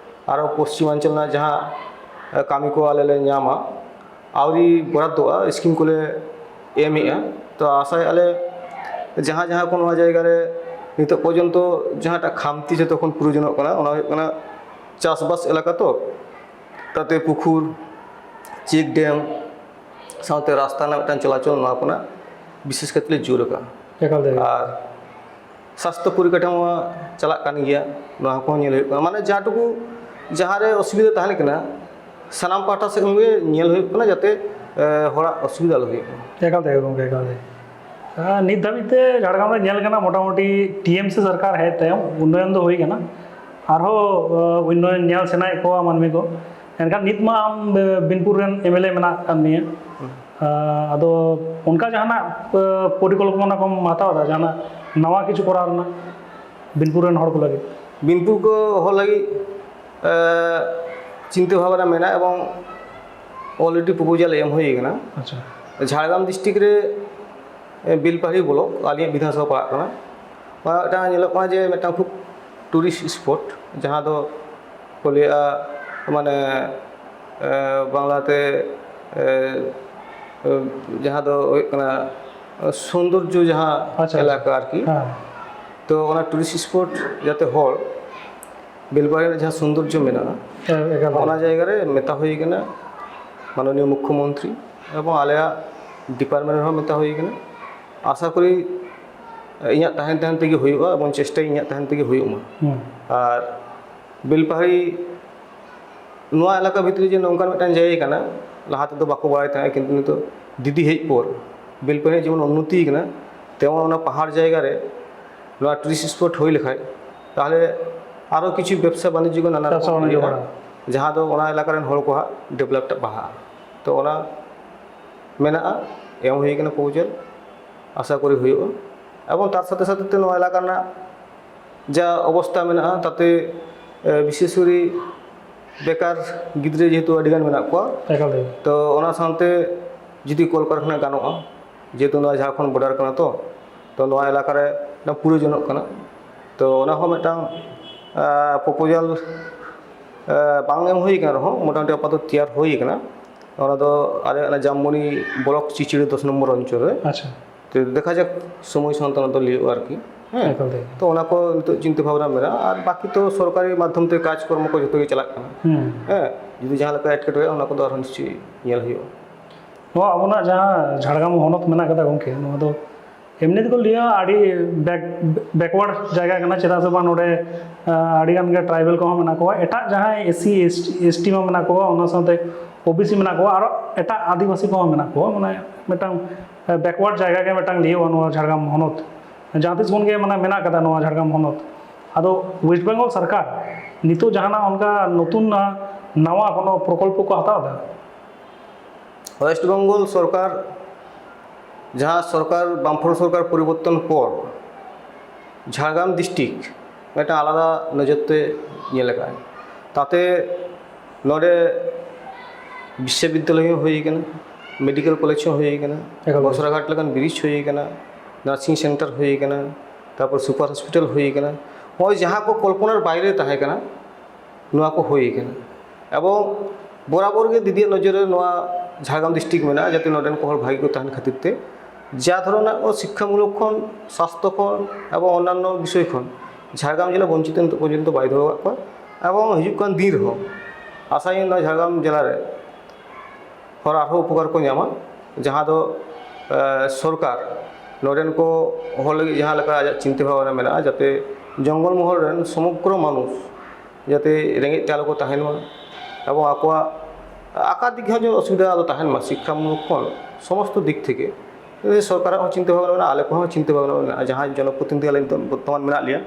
ᱟᱨᱦᱚᱸ ᱯᱚᱥᱪᱤᱢᱟᱧᱪᱚᱞ ᱨᱮᱱᱟᱜ ᱡᱟᱦᱟᱸ, ᱮ, ᱠᱟᱹᱢᱤ ᱠᱚ ᱟᱞᱮ ᱞᱮ ᱧᱟᱢᱟ, ᱟᱹᱣᱨᱤ ᱵᱚᱨᱟᱫᱫᱚᱜᱼᱟ, ᱥᱠᱤᱢ ᱠᱚᱞᱮ ᱮᱢᱮᱜᱼᱟ᱾ ᱛᱚ ᱟᱥᱟᱭᱮᱫᱼᱟ ᱞᱮ ᱡᱟᱦᱟᱸ ᱡᱟᱦᱟᱸ ᱠᱚ ᱱᱚᱣᱟ ᱡᱟᱭᱜᱟ ᱨᱮ ᱱᱤᱛᱚᱜ ᱯᱚᱨᱡᱚᱱᱛᱚ ᱡᱟᱦᱟᱸᱴᱟᱜ ᱠᱷᱟᱢᱛᱤ ᱡᱚᱛᱚ ᱠᱷᱚᱱ ᱯᱩᱨᱟᱹ ᱡᱚᱱᱚᱜ ᱠᱟᱱᱟ, ᱚᱱᱟ ᱦᱩᱭᱩᱜ ᱠᱟᱱᱟ ᱪᱟᱥᱵᱟᱥ ᱮᱞᱟᱠᱟ ᱛᱚ, ᱛᱟᱛᱮ ᱯᱩᱠᱷᱩᱨ, ᱪᱮᱠ ᱰᱮᱢ, ᱥᱟᱶᱛᱮ ᱨᱟᱥᱛᱟ ᱨᱮᱱᱟᱜ ᱢᱤᱫᱴᱟᱝ ᱪᱚᱞᱟᱪᱚᱞ, ᱱᱚᱣᱟ ᱠᱚᱨᱮᱱᱟᱜ ᱵᱤᱥᱮᱥ ᱠᱟᱛᱮ ᱞᱮ ᱡᱳᱨ ᱟᱠᱟᱫᱼᱟ᱾ ᱮᱠᱟᱞ ᱛᱮ᱾ ᱟᱨ ᱥᱟᱥᱛᱷᱚ ᱯᱚᱨᱤᱠᱟᱴᱷᱟᱢᱳ ᱪᱟᱞᱟᱜ ᱠᱟᱱ ᱜᱮᱭᱟ, ᱱᱚᱣᱟ ᱠᱚᱦᱚᱸ ᱧᱮᱞ ᱦᱩᱭᱩᱜ ᱠᱟᱱᱟ᱾ ᱢᱟᱱᱮ ᱡᱟᱦᱟᱸ ᱴᱩᱠᱩ, ᱡᱟᱦᱟᱸ ᱨᱮ ᱚᱥᱩᱵᱤᱫᱷᱟ ᱛᱟᱦᱮᱸ ᱠᱟᱱᱟ, ᱥᱟᱱᱟᱢ ᱯᱟᱦᱴᱟ ᱥᱮᱫ ᱠᱷᱚᱱ ᱜᱮ ᱧᱮᱞ ᱦᱩᱭᱩᱜ ᱠᱟᱱᱟ, ᱡᱟᱛᱮ, ᱮ, ᱦᱚᱲᱟᱜ ᱚᱥᱩᱵᱤᱫᱷᱟ ᱟᱞᱚ ᱦᱩᱭᱩᱜ ᱢᱟ᱾ ᱮᱠᱟᱞ ᱛᱮᱜᱮ ᱜᱚᱢᱠᱮ, ᱮᱠᱟᱞ ᱛᱮ᱾ ᱟᱨ ᱱᱤᱛ ᱫᱷᱟᱹᱵᱤᱡ ᱛᱮ ᱡᱷᱟᱲᱜᱨᱟᱢ ᱨᱮ ᱧᱮᱞ ᱠᱟᱱᱟ, ᱢᱚᱴᱟᱢᱩᱴᱤ ᱴᱤ ᱮᱢ ᱥᱤ ᱥᱚᱨᱠᱟᱨ ᱦᱮᱡ ᱛᱟᱭᱚᱢ ᱩᱱᱱᱚᱭᱚᱱ ᱫᱚ ᱦᱩᱭ ᱠᱟᱱᱟ, ᱟᱨᱦᱚᱸ, ᱮ, ᱩᱱᱱᱚᱭᱚᱱ ᱧᱮᱞ ᱥᱟᱱᱟᱭᱮᱫ ᱠᱚᱣᱟ ᱢᱟᱹᱱᱢᱤ ᱠᱚ᱾ ᱮᱱᱠᱷᱟᱱ ᱱᱤᱛ ᱢᱟ ᱟᱢ, ᱮ, ᱵᱤᱱᱯᱩᱨ ᱨᱮᱱ ᱮᱢ ᱮᱞ ᱮ ᱢᱮᱱᱟᱜ ᱟᱠᱟᱫ ᱢᱮᱭᱟ᱾ ᱦᱩᱸ᱾ ᱮ, ᱟᱫᱚ ᱚᱱᱠᱟ ᱡᱟᱦᱟᱱᱟᱜ, ᱮ, ᱯᱚᱨᱤᱠᱚᱞᱯᱚᱱᱟ ᱠᱚᱢ ᱦᱟᱛᱟᱣ ᱮᱫᱟ, ᱡᱟᱦᱟᱱᱟᱜ ᱱᱟᱣᱟ ᱠᱤᱪᱷᱩ ᱠᱚᱨᱟᱣ ᱨᱮᱱᱟᱜ ᱵᱤᱱᱯᱩᱨ ᱨᱮᱱ ᱦᱚᱲ ᱠᱚ ᱞᱟᱹᱜᱤᱫ? ᱵᱤᱱᱯᱩᱨ ᱠᱚ ᱦᱚᱲ ᱞᱟᱹᱜᱤᱫ, ᱮ, ᱪᱤᱱᱛᱟᱹ ᱵᱷᱟᱵᱽᱱᱟ ᱢᱮᱱᱟᱜᱼᱟ ᱮᱵᱚᱝ already proposal ᱮᱢ ᱦᱩᱭ ᱟᱠᱟᱱᱟ᱾ ᱟᱪᱪᱷᱟ᱾ ᱡᱷᱟᱲᱜᱨᱟᱢ ᱰᱤᱥᱴᱨᱤᱠᱴ ᱨᱮ, ᱮ, ᱵᱮᱞᱯᱟᱦᱟᱲᱤ ᱵᱞᱚᱠ, ᱟᱹᱞᱤᱧᱟᱜ ᱵᱤᱫᱷᱟᱱᱥᱚᱵᱷᱟ ᱯᱟᱲᱟᱜ ᱠᱟᱱᱟ, ᱚᱱᱟ ᱢᱤᱫᱴᱟᱝ ᱧᱮᱞᱚᱜ ᱠᱟᱱᱟ ᱡᱮ ᱢᱤᱫᱴᱟᱝ ᱠᱷᱩᱵ ᱴᱩᱨᱤᱥᱴ ᱥᱯᱚᱴ, ᱡᱟᱦᱟᱸ ᱫᱚ ᱠᱚ ᱞᱟᱹᱭᱟ, ᱢᱟᱱᱮ, ᱮ, ᱵᱟᱝᱞᱟᱛᱮ, ᱮ, ᱮ, ᱡᱟᱦᱟᱸ ᱫᱚ ᱦᱩᱭᱩᱜ ᱠᱟᱱᱟ ᱥᱳᱱᱫᱚᱨᱡᱚ ᱡᱟᱦᱟᱸ ᱟᱪᱪᱷᱟ, ᱟᱪᱪᱷᱟ᱾ ᱮᱞᱟᱠᱟ ᱟᱨᱠᱤ᱾ ᱦᱮᱸ᱾ ᱛᱚ ᱚᱱᱟ ᱴᱩᱨᱤᱥᱴ ᱥᱯᱚᱴ ᱡᱟᱛᱮ ᱦᱚᱲ ᱵᱮᱞᱯᱟᱦᱟᱲᱤ ᱨᱮᱱᱟᱜ ᱡᱟᱦᱟᱸ ᱥᱳᱱᱫᱚᱨᱡᱚ ᱢᱮᱱᱟᱜᱼᱟ, ᱦᱮᱸ, ᱮᱠᱟᱞ ᱛᱮ᱾ ᱚᱱᱟ ᱡᱟᱭᱜᱟ ᱨᱮ ᱢᱮᱛᱟ ᱦᱩᱭ ᱠᱟᱱᱟ ᱢᱟᱱᱚᱱᱤᱭᱚ ᱢᱩᱠᱠᱷᱚ ᱢᱚᱱᱛᱨᱤ, ᱮᱵᱚᱝ ᱟᱞᱮᱭᱟᱜ ᱰᱤᱯᱟᱨᱴᱢᱮᱱᱴ ᱨᱮᱦᱚᱸ ᱢᱮᱛᱟ ᱦᱩᱭ ᱠᱟᱱᱟ᱾ ᱟᱥᱟ ᱠᱚᱨᱤ ᱤᱧᱟᱹᱜ ᱛᱟᱦᱮᱱ ᱛᱟᱦᱮᱱ ᱛᱮᱜᱮ ᱦᱩᱭᱩᱜᱼᱟ, ᱮᱵᱚᱝ ᱪᱮᱥᱴᱟᱭᱟᱹᱧ ᱤᱧᱟᱹᱜ ᱛᱟᱦᱮᱱ ᱛᱮᱜᱮ ᱦᱩᱭᱩᱜ ᱢᱟ᱾ ᱦᱩᱸ᱾ ᱟᱨ ᱵᱮᱞᱯᱟᱦᱟᱲᱤ ᱱᱚᱣᱟ ᱮᱞᱟᱠᱟ ᱵᱷᱤᱛᱨᱤ ᱡᱮ ᱱᱚᱝᱠᱟᱱ ᱢᱤᱫᱴᱟᱝ ᱡᱟᱭᱜᱟ ᱠᱟᱱᱟ, ᱞᱟᱦᱟ ᱛᱮᱫᱚ ᱵᱟᱠᱚ ᱵᱟᱲᱟᱭ ᱛᱟᱦᱮᱸᱜᱼᱟ, ᱠᱤᱱᱛᱩ ᱱᱤᱛᱚᱜ ᱫᱤᱫᱤ ᱦᱮᱡ ᱯᱚᱨ ᱵᱮᱞᱯᱟᱦᱟᱲᱤ ᱡᱮᱢᱚᱱ ᱩᱱᱱᱚᱛᱤ ᱠᱟᱱᱟ, ᱛᱮᱢᱚᱱ ᱚᱱᱟ ᱯᱟᱦᱟᱲ ᱡᱟᱭᱜᱟ ᱨᱮ ᱱᱚᱣᱟ ᱴᱩᱨᱤᱥᱴ ᱥᱯᱚᱴ ᱦᱩᱭ ᱞᱮᱠᱷᱟᱡ, ᱛᱟᱦᱚᱞᱮ ᱟᱨᱚ ᱠᱤᱪᱷᱩ ᱵᱮᱵᱽᱥᱟ ᱵᱟᱱᱤᱡᱽᱡᱚ ᱠᱚ ᱱᱟᱱᱟ ᱵᱮᱵᱽᱥᱟ ᱨᱚᱠᱚᱢ ᱵᱟᱱᱤᱡᱽᱡᱚ ᱦᱩᱭᱩᱜᱼᱟ, ᱵᱟᱲᱟ᱾ ᱡᱟᱦᱟᱸ ᱫᱚ ᱚᱱᱟ ᱮᱞᱟᱠᱟ ᱨᱮᱱ ᱦᱚᱲ ᱠᱚᱣᱟᱜ ᱰᱮᱵᱷᱞᱚᱯ ᱴᱟᱜ ᱵᱟᱲᱦᱟᱜᱼᱟ᱾ ᱛᱚ ᱚᱱᱟ ᱢᱮᱱᱟᱜᱼᱟ, ᱮᱢ ᱦᱩᱭ ᱠᱟᱱᱟ ᱯᱨᱚᱯᱳᱡᱟᱞ, ᱟᱥᱟ ᱠᱚᱨᱤ ᱦᱩᱭᱩᱜᱼᱟ᱾ ᱮᱵᱚᱝ ᱛᱟᱨ ᱥᱟᱛᱷᱮ ᱥᱟᱛᱷᱮ ᱛᱮ ᱱᱚᱣᱟ ᱮᱞᱟᱠᱟ ᱨᱮᱱᱟᱜ ᱡᱟ ᱚᱵᱚᱥᱛᱟ ᱢᱮᱱᱟᱜᱼᱟ, ᱛᱟᱛᱮ, ᱮ, ᱵᱤᱥᱮᱥ ᱠᱚᱨᱮ ᱵᱮᱠᱟᱨ ᱜᱤᱫᱽᱨᱟᱹ ᱡᱮᱦᱮᱛᱩ ᱟᱹᱰᱤᱜᱟᱱ ᱢᱮᱱᱟᱜ ᱠᱚᱣᱟ, ᱮᱠᱟᱞ ᱜᱮ᱾ ᱛᱚ ᱚᱱᱟ ᱥᱟᱶᱛᱮ ᱡᱩᱫᱤ ᱠᱚᱞᱠᱟᱨᱠᱷᱟᱱᱟ ᱜᱟᱱᱚᱜᱼᱟ, ᱡᱮᱦᱮᱛᱩ ᱱᱚᱣᱟ ᱡᱷᱟᱲᱠᱷᱚᱸᱰ ᱵᱚᱰᱟᱨ ᱠᱟᱱᱟ ᱛᱚ, ᱛᱚ ᱱᱚᱣᱟ ᱮᱞᱟᱠᱟ ᱨᱮ ᱢᱤᱫᱴᱟᱝ ᱯᱩᱨᱟᱹ ᱡᱚᱱᱚᱜ ᱠᱟᱱᱟ᱾ ᱛᱚ ᱚᱱᱟ ᱦᱚᱸ ᱢᱤᱫᱴᱟᱝ ᱯᱨᱚᱯᱳᱡᱟᱞ ᱵᱟᱝ ᱮᱢ ᱦᱩᱭ ᱟᱠᱟᱱ ᱨᱮᱦᱚᱸ, ᱢᱚᱴᱟᱢᱩᱴᱤ ᱟᱯᱟᱛᱚᱛᱚ ᱛᱮᱭᱟᱨ ᱦᱩᱭ ᱟᱠᱟᱱᱟ᱾ ᱚᱱᱟ ᱫᱚ ᱟᱞᱮ ᱚᱱᱟ ᱡᱟᱢᱢᱚᱱᱤ ᱵᱞᱚᱠ ᱪᱤᱪᱤᱲᱤ ᱫᱚᱥ ᱱᱚᱢᱵᱚᱨ ᱚᱧᱪᱚᱞ ᱨᱮ᱾ ᱟᱪᱪᱷᱟ᱾ ᱛᱚ ᱫᱮᱠᱷᱟ ᱡᱟᱠ, ᱥᱚᱢᱚᱭ ᱥᱟᱶᱛᱮ ᱚᱱᱟ ᱫᱚ ᱞᱟᱹᱭᱚᱜᱼᱟ ᱟᱨᱠᱤ᱾ ᱦᱮᱸ᱾ ᱮᱠᱟᱞ ᱛᱮ᱾ ᱛᱚ ᱚᱱᱟ ᱠᱚ ᱱᱤᱛᱚᱜ ᱪᱤᱱᱛᱟᱹ ᱵᱷᱟᱵᱽᱱᱟ ᱢᱮᱱᱟᱜᱼᱟ, ᱟᱨ ᱵᱟᱹᱠᱤ ᱛᱚ ᱥᱚᱨᱠᱟᱨᱤ ᱢᱟᱫᱽᱫᱷᱚᱢ ᱛᱮ ᱠᱟᱡᱽ ᱠᱚᱨᱢᱚ ᱠᱚ ᱡᱚᱛᱚ ᱜᱮ ᱪᱟᱞᱟᱜ ᱠᱟᱱᱟ᱾ ᱦᱩᱸ᱾ ᱦᱮᱸ, ᱡᱩᱫᱤ ᱡᱟᱦᱟᱸ ᱞᱮᱠᱟ ᱮᱴᱠᱮᱴᱚᱬᱮ, ᱚᱱᱟ ᱠᱚᱫᱚ ᱟᱨᱦᱚᱸ ᱱᱤᱥᱪᱚᱭ ᱧᱮᱞ ᱦᱩᱭᱩᱜᱼᱟ᱾ ᱱᱚᱣᱟ ᱟᱵᱚᱱᱟᱜ ᱡᱟᱦᱟᱸ ᱡᱷᱟᱲᱜᱨᱟᱢ ᱦᱚᱱᱚᱛ ᱢᱮᱱᱟᱜ ᱠᱟᱫᱟ ᱜᱚᱢᱠᱮ, ᱱᱚᱣᱟ ᱫᱚ ᱮᱢᱱᱤ ᱛᱮᱠᱚ ᱞᱟᱹᱭᱟ ᱟᱹᱰᱤ ᱵᱮᱠ ᱵᱮᱠᱣᱟᱨᱰ ᱡᱟᱭᱜᱟ ᱠᱟᱱᱟ, ᱪᱮᱫᱟᱜ ᱥᱮ ᱵᱟᱝ ᱱᱚᱰᱮ ᱟᱹᱰᱤ ᱜᱟᱱ ᱜᱮ ᱴᱨᱟᱭᱵᱮᱞ ᱠᱚᱦᱚᱸ ᱢᱮᱱᱟᱜ ᱠᱚᱣᱟ, ᱮᱴᱟᱜ ᱡᱟᱦᱟᱸᱭ ᱮᱥ ᱥᱤ ᱮᱥ ᱴᱤ ᱢᱟ ᱢᱮᱱᱟᱜ ᱠᱚᱣᱟ, ᱚᱱᱟ ᱥᱟᱶᱛᱮ ᱳ ᱵᱤ ᱥᱤ ᱢᱮᱱᱟᱜ ᱠᱚᱣᱟ, ᱟᱨᱚ ᱮᱴᱟᱜ ᱟᱹᱫᱤᱵᱟᱹᱥᱤ ᱠᱚᱦᱚᱸ ᱢᱮᱱᱟᱜ ᱠᱚᱣᱟ᱾ ᱢᱟᱱᱮ ᱢᱤᱫᱴᱟᱝ ᱵᱮᱠᱣᱟᱨᱰ ᱡᱟᱭᱜᱟ ᱜᱮ ᱢᱤᱫᱴᱟᱝ ᱞᱟᱹᱭᱚᱜᱼᱟ ᱱᱚᱣᱟ ᱡᱷᱟᱲᱜᱨᱟᱢ ᱦᱚᱱᱚᱛ, ᱡᱟᱦᱟᱸ ᱛᱤᱥ ᱠᱷᱚᱱ ᱜᱮ ᱢᱟᱱᱮ ᱢᱮᱱᱟᱜ ᱠᱟᱫᱟ ᱱᱚᱣᱟ ᱡᱷᱟᱲᱜᱨᱟᱢ ᱦᱚᱱᱚᱛ᱾ ᱟᱫᱚ ᱳᱭᱮᱥᱴ ᱵᱮᱝᱜᱚᱞ ᱥᱚᱨᱠᱟᱨ ᱱᱤᱛᱚᱜ ᱡᱟᱦᱟᱱᱟᱜ ᱚᱱᱠᱟ ᱱᱚᱛᱩᱱ ᱱᱟᱣᱟ ᱠᱳᱱᱳ ᱯᱨᱚᱠᱚᱞᱯᱚ ᱠᱚ ᱦᱟᱛᱟᱣ ᱮᱫᱟ? ᱳᱭᱮᱥᱴ ᱵᱮᱝᱜᱚᱞ ᱥᱚᱨᱠᱟᱨ, ᱡᱟᱦᱟᱸ ᱥᱚᱨᱠᱟᱨ, ᱵᱟᱢᱯᱷᱨᱚᱱᱴ ᱥᱚᱨᱠᱟᱨ ᱯᱚᱨᱤᱵᱚᱨᱛᱚᱱ ᱯᱚᱨ ᱡᱷᱟᱲᱜᱨᱟᱢ ᱰᱤᱥᱴᱨᱤᱠᱴ ᱢᱤᱫᱴᱟᱝ ᱟᱞᱟᱫᱟ ᱱᱚᱡᱚᱨ ᱛᱮ ᱧᱮᱞ ᱟᱠᱟᱫᱼᱟᱭ᱾ ᱛᱟᱛᱮ ᱱᱚᱰᱮ ᱵᱤᱥᱥᱚᱵᱤᱫᱽᱫᱟᱞᱚᱭ ᱦᱚᱸ ᱦᱩᱭ ᱟᱠᱟᱱᱟ, ᱢᱮᱰᱤᱠᱮᱞ ᱠᱚᱞᱮᱡᱽ ᱦᱚᱸ ᱦᱩᱭ ᱟᱠᱟᱱᱟ, ᱮᱠᱟᱞ᱾ ᱵᱚᱥᱨᱟᱜᱷᱟᱴ ᱞᱮᱠᱟᱱ ᱵᱨᱤᱡᱽ ᱦᱩᱭ ᱟᱠᱟᱱᱟ, ᱱᱟᱨᱥᱤᱝ ᱥᱮᱱᱴᱟᱨ ᱦᱩᱭ ᱟᱠᱟᱱᱟ, ᱛᱟᱨᱯᱚᱨ ᱥᱩᱯᱟᱨ ᱦᱚᱥᱯᱤᱴᱟᱞ ᱦᱩᱭ ᱟᱠᱟᱱᱟ᱾ ᱱᱚᱜᱼᱚᱭ ᱡᱟᱦᱟᱸ ᱠᱚ ᱠᱚᱞᱯᱚᱱᱟᱨ ᱵᱟᱭᱨᱮ ᱛᱟᱦᱮᱸ ᱠᱟᱱᱟ, ᱱᱚᱣᱟ ᱠᱚ ᱦᱩᱭ ᱟᱠᱟᱱᱟ᱾ ᱮᱵᱚᱝ ᱵᱚᱨᱟᱵᱚᱨ ᱜᱮ ᱫᱤᱫᱤᱭᱟᱜ ᱱᱚᱡᱚᱨ ᱨᱮ ᱱᱚᱣᱟ ᱡᱷᱟᱲᱜᱨᱟᱢ ᱰᱤᱥᱴᱨᱤᱠᱴ ᱢᱮᱱᱟᱜᱼᱟ, ᱡᱟᱛᱮ ᱱᱚᱰᱮᱱ ᱠᱚ ᱦᱚᱲ ᱵᱷᱟᱜᱮ ᱠᱚ ᱛᱟᱦᱮᱱ ᱠᱷᱟᱹᱛᱤᱨ ᱛᱮ ᱡᱟ ᱫᱷᱚᱨᱚᱱᱟᱜ ᱠᱚ ᱥᱤᱠᱠᱷᱟᱢᱩᱞᱚᱠ ᱠᱷᱚᱱ, ᱥᱟᱥᱛᱷᱚ ᱠᱷᱚᱱ ᱮᱵᱚᱝ ᱚᱱᱱᱟᱱᱱᱚ ᱵᱤᱥᱚᱭ ᱠᱷᱚᱱ ᱡᱷᱟᱲᱜᱨᱟᱢ ᱡᱮᱞᱟ ᱵᱚᱧᱪᱤᱛ ᱱᱤᱛᱚᱜ ᱯᱚᱨᱡᱚᱱᱛᱚ ᱵᱟᱭ ᱫᱚᱦᱚ ᱟᱠᱟᱫ ᱠᱚᱣᱟ᱾ ᱮᱵᱚᱝ ᱦᱤᱡᱩᱜ ᱠᱟᱱ ᱫᱤᱱ ᱨᱮᱦᱚᱸ ᱟᱥᱟᱭᱟᱹᱧ ᱱᱚᱣᱟ ᱡᱷᱟᱲᱜᱨᱟᱢ ᱡᱮᱞᱟ ᱨᱮ ᱦᱚᱲ ᱟᱨᱦᱚᱸ ᱩᱯᱚᱠᱟᱨ ᱠᱚ ᱧᱟᱢᱟ, ᱡᱟᱦᱟᱸ ᱫᱚ, ᱮ, ᱥᱚᱨᱠᱟᱨ ᱱᱚᱰᱮᱱ ᱠᱚ ᱦᱚᱲ ᱞᱟᱹᱜᱤᱫ ᱡᱟᱦᱟᱸ ᱞᱮᱠᱟ ᱟᱡᱟᱜ ᱪᱤᱱᱛᱟᱹ ᱵᱷᱟᱵᱽᱱᱟ ᱢᱮᱱᱟᱜᱼᱟ, ᱡᱟᱛᱮ ᱡᱚᱝᱜᱚᱞ ᱢᱚᱦᱚᱞ ᱨᱮᱱ ᱥᱚᱢᱚᱜᱨᱚ ᱢᱟᱱᱩᱥ ᱡᱟᱛᱮ ᱨᱮᱸᱜᱮᱡ ᱛᱮ ᱟᱞᱚ ᱠᱚ ᱛᱟᱦᱮᱱ ᱢᱟ, ᱮᱵᱚᱝ ᱟᱠᱚᱣᱟᱜ ᱟᱠᱟ ᱫᱤᱠ ᱦᱚᱸ ᱡᱮ ᱚᱥᱩᱵᱤᱫᱷᱟ ᱟᱞᱚ ᱛᱟᱦᱮᱱ ᱢᱟ, ᱥᱤᱠᱠᱷᱟᱢᱩᱞᱚᱠ ᱠᱷᱚᱱ ᱥᱚᱢᱚᱥᱛᱚ ᱫᱤᱠ ᱛᱷᱮᱠᱮ ᱥᱚᱨᱠᱟᱨᱟᱜ ᱦᱚᱸ ᱪᱤᱱᱛᱟᱹ ᱵᱷᱟᱵᱽᱱᱟ ᱢᱮᱱᱟᱜᱼᱟ, ᱟᱞᱮ ᱠᱚᱦᱚᱸ ᱪᱤᱱᱛᱟᱹ ᱵᱷᱟᱵᱽᱱᱟ ᱢᱮᱱᱟᱜᱼᱟ᱾ ᱡᱟᱦᱟᱸᱭ ᱡᱚᱱᱚᱯᱨᱚᱛᱤᱱᱤᱫᱷᱤ ᱟᱞᱮ ᱱᱤᱛᱚᱜ ᱵᱚᱨᱛᱚᱢᱟᱱ ᱢᱮᱱᱟᱜ ᱞᱮᱭᱟ,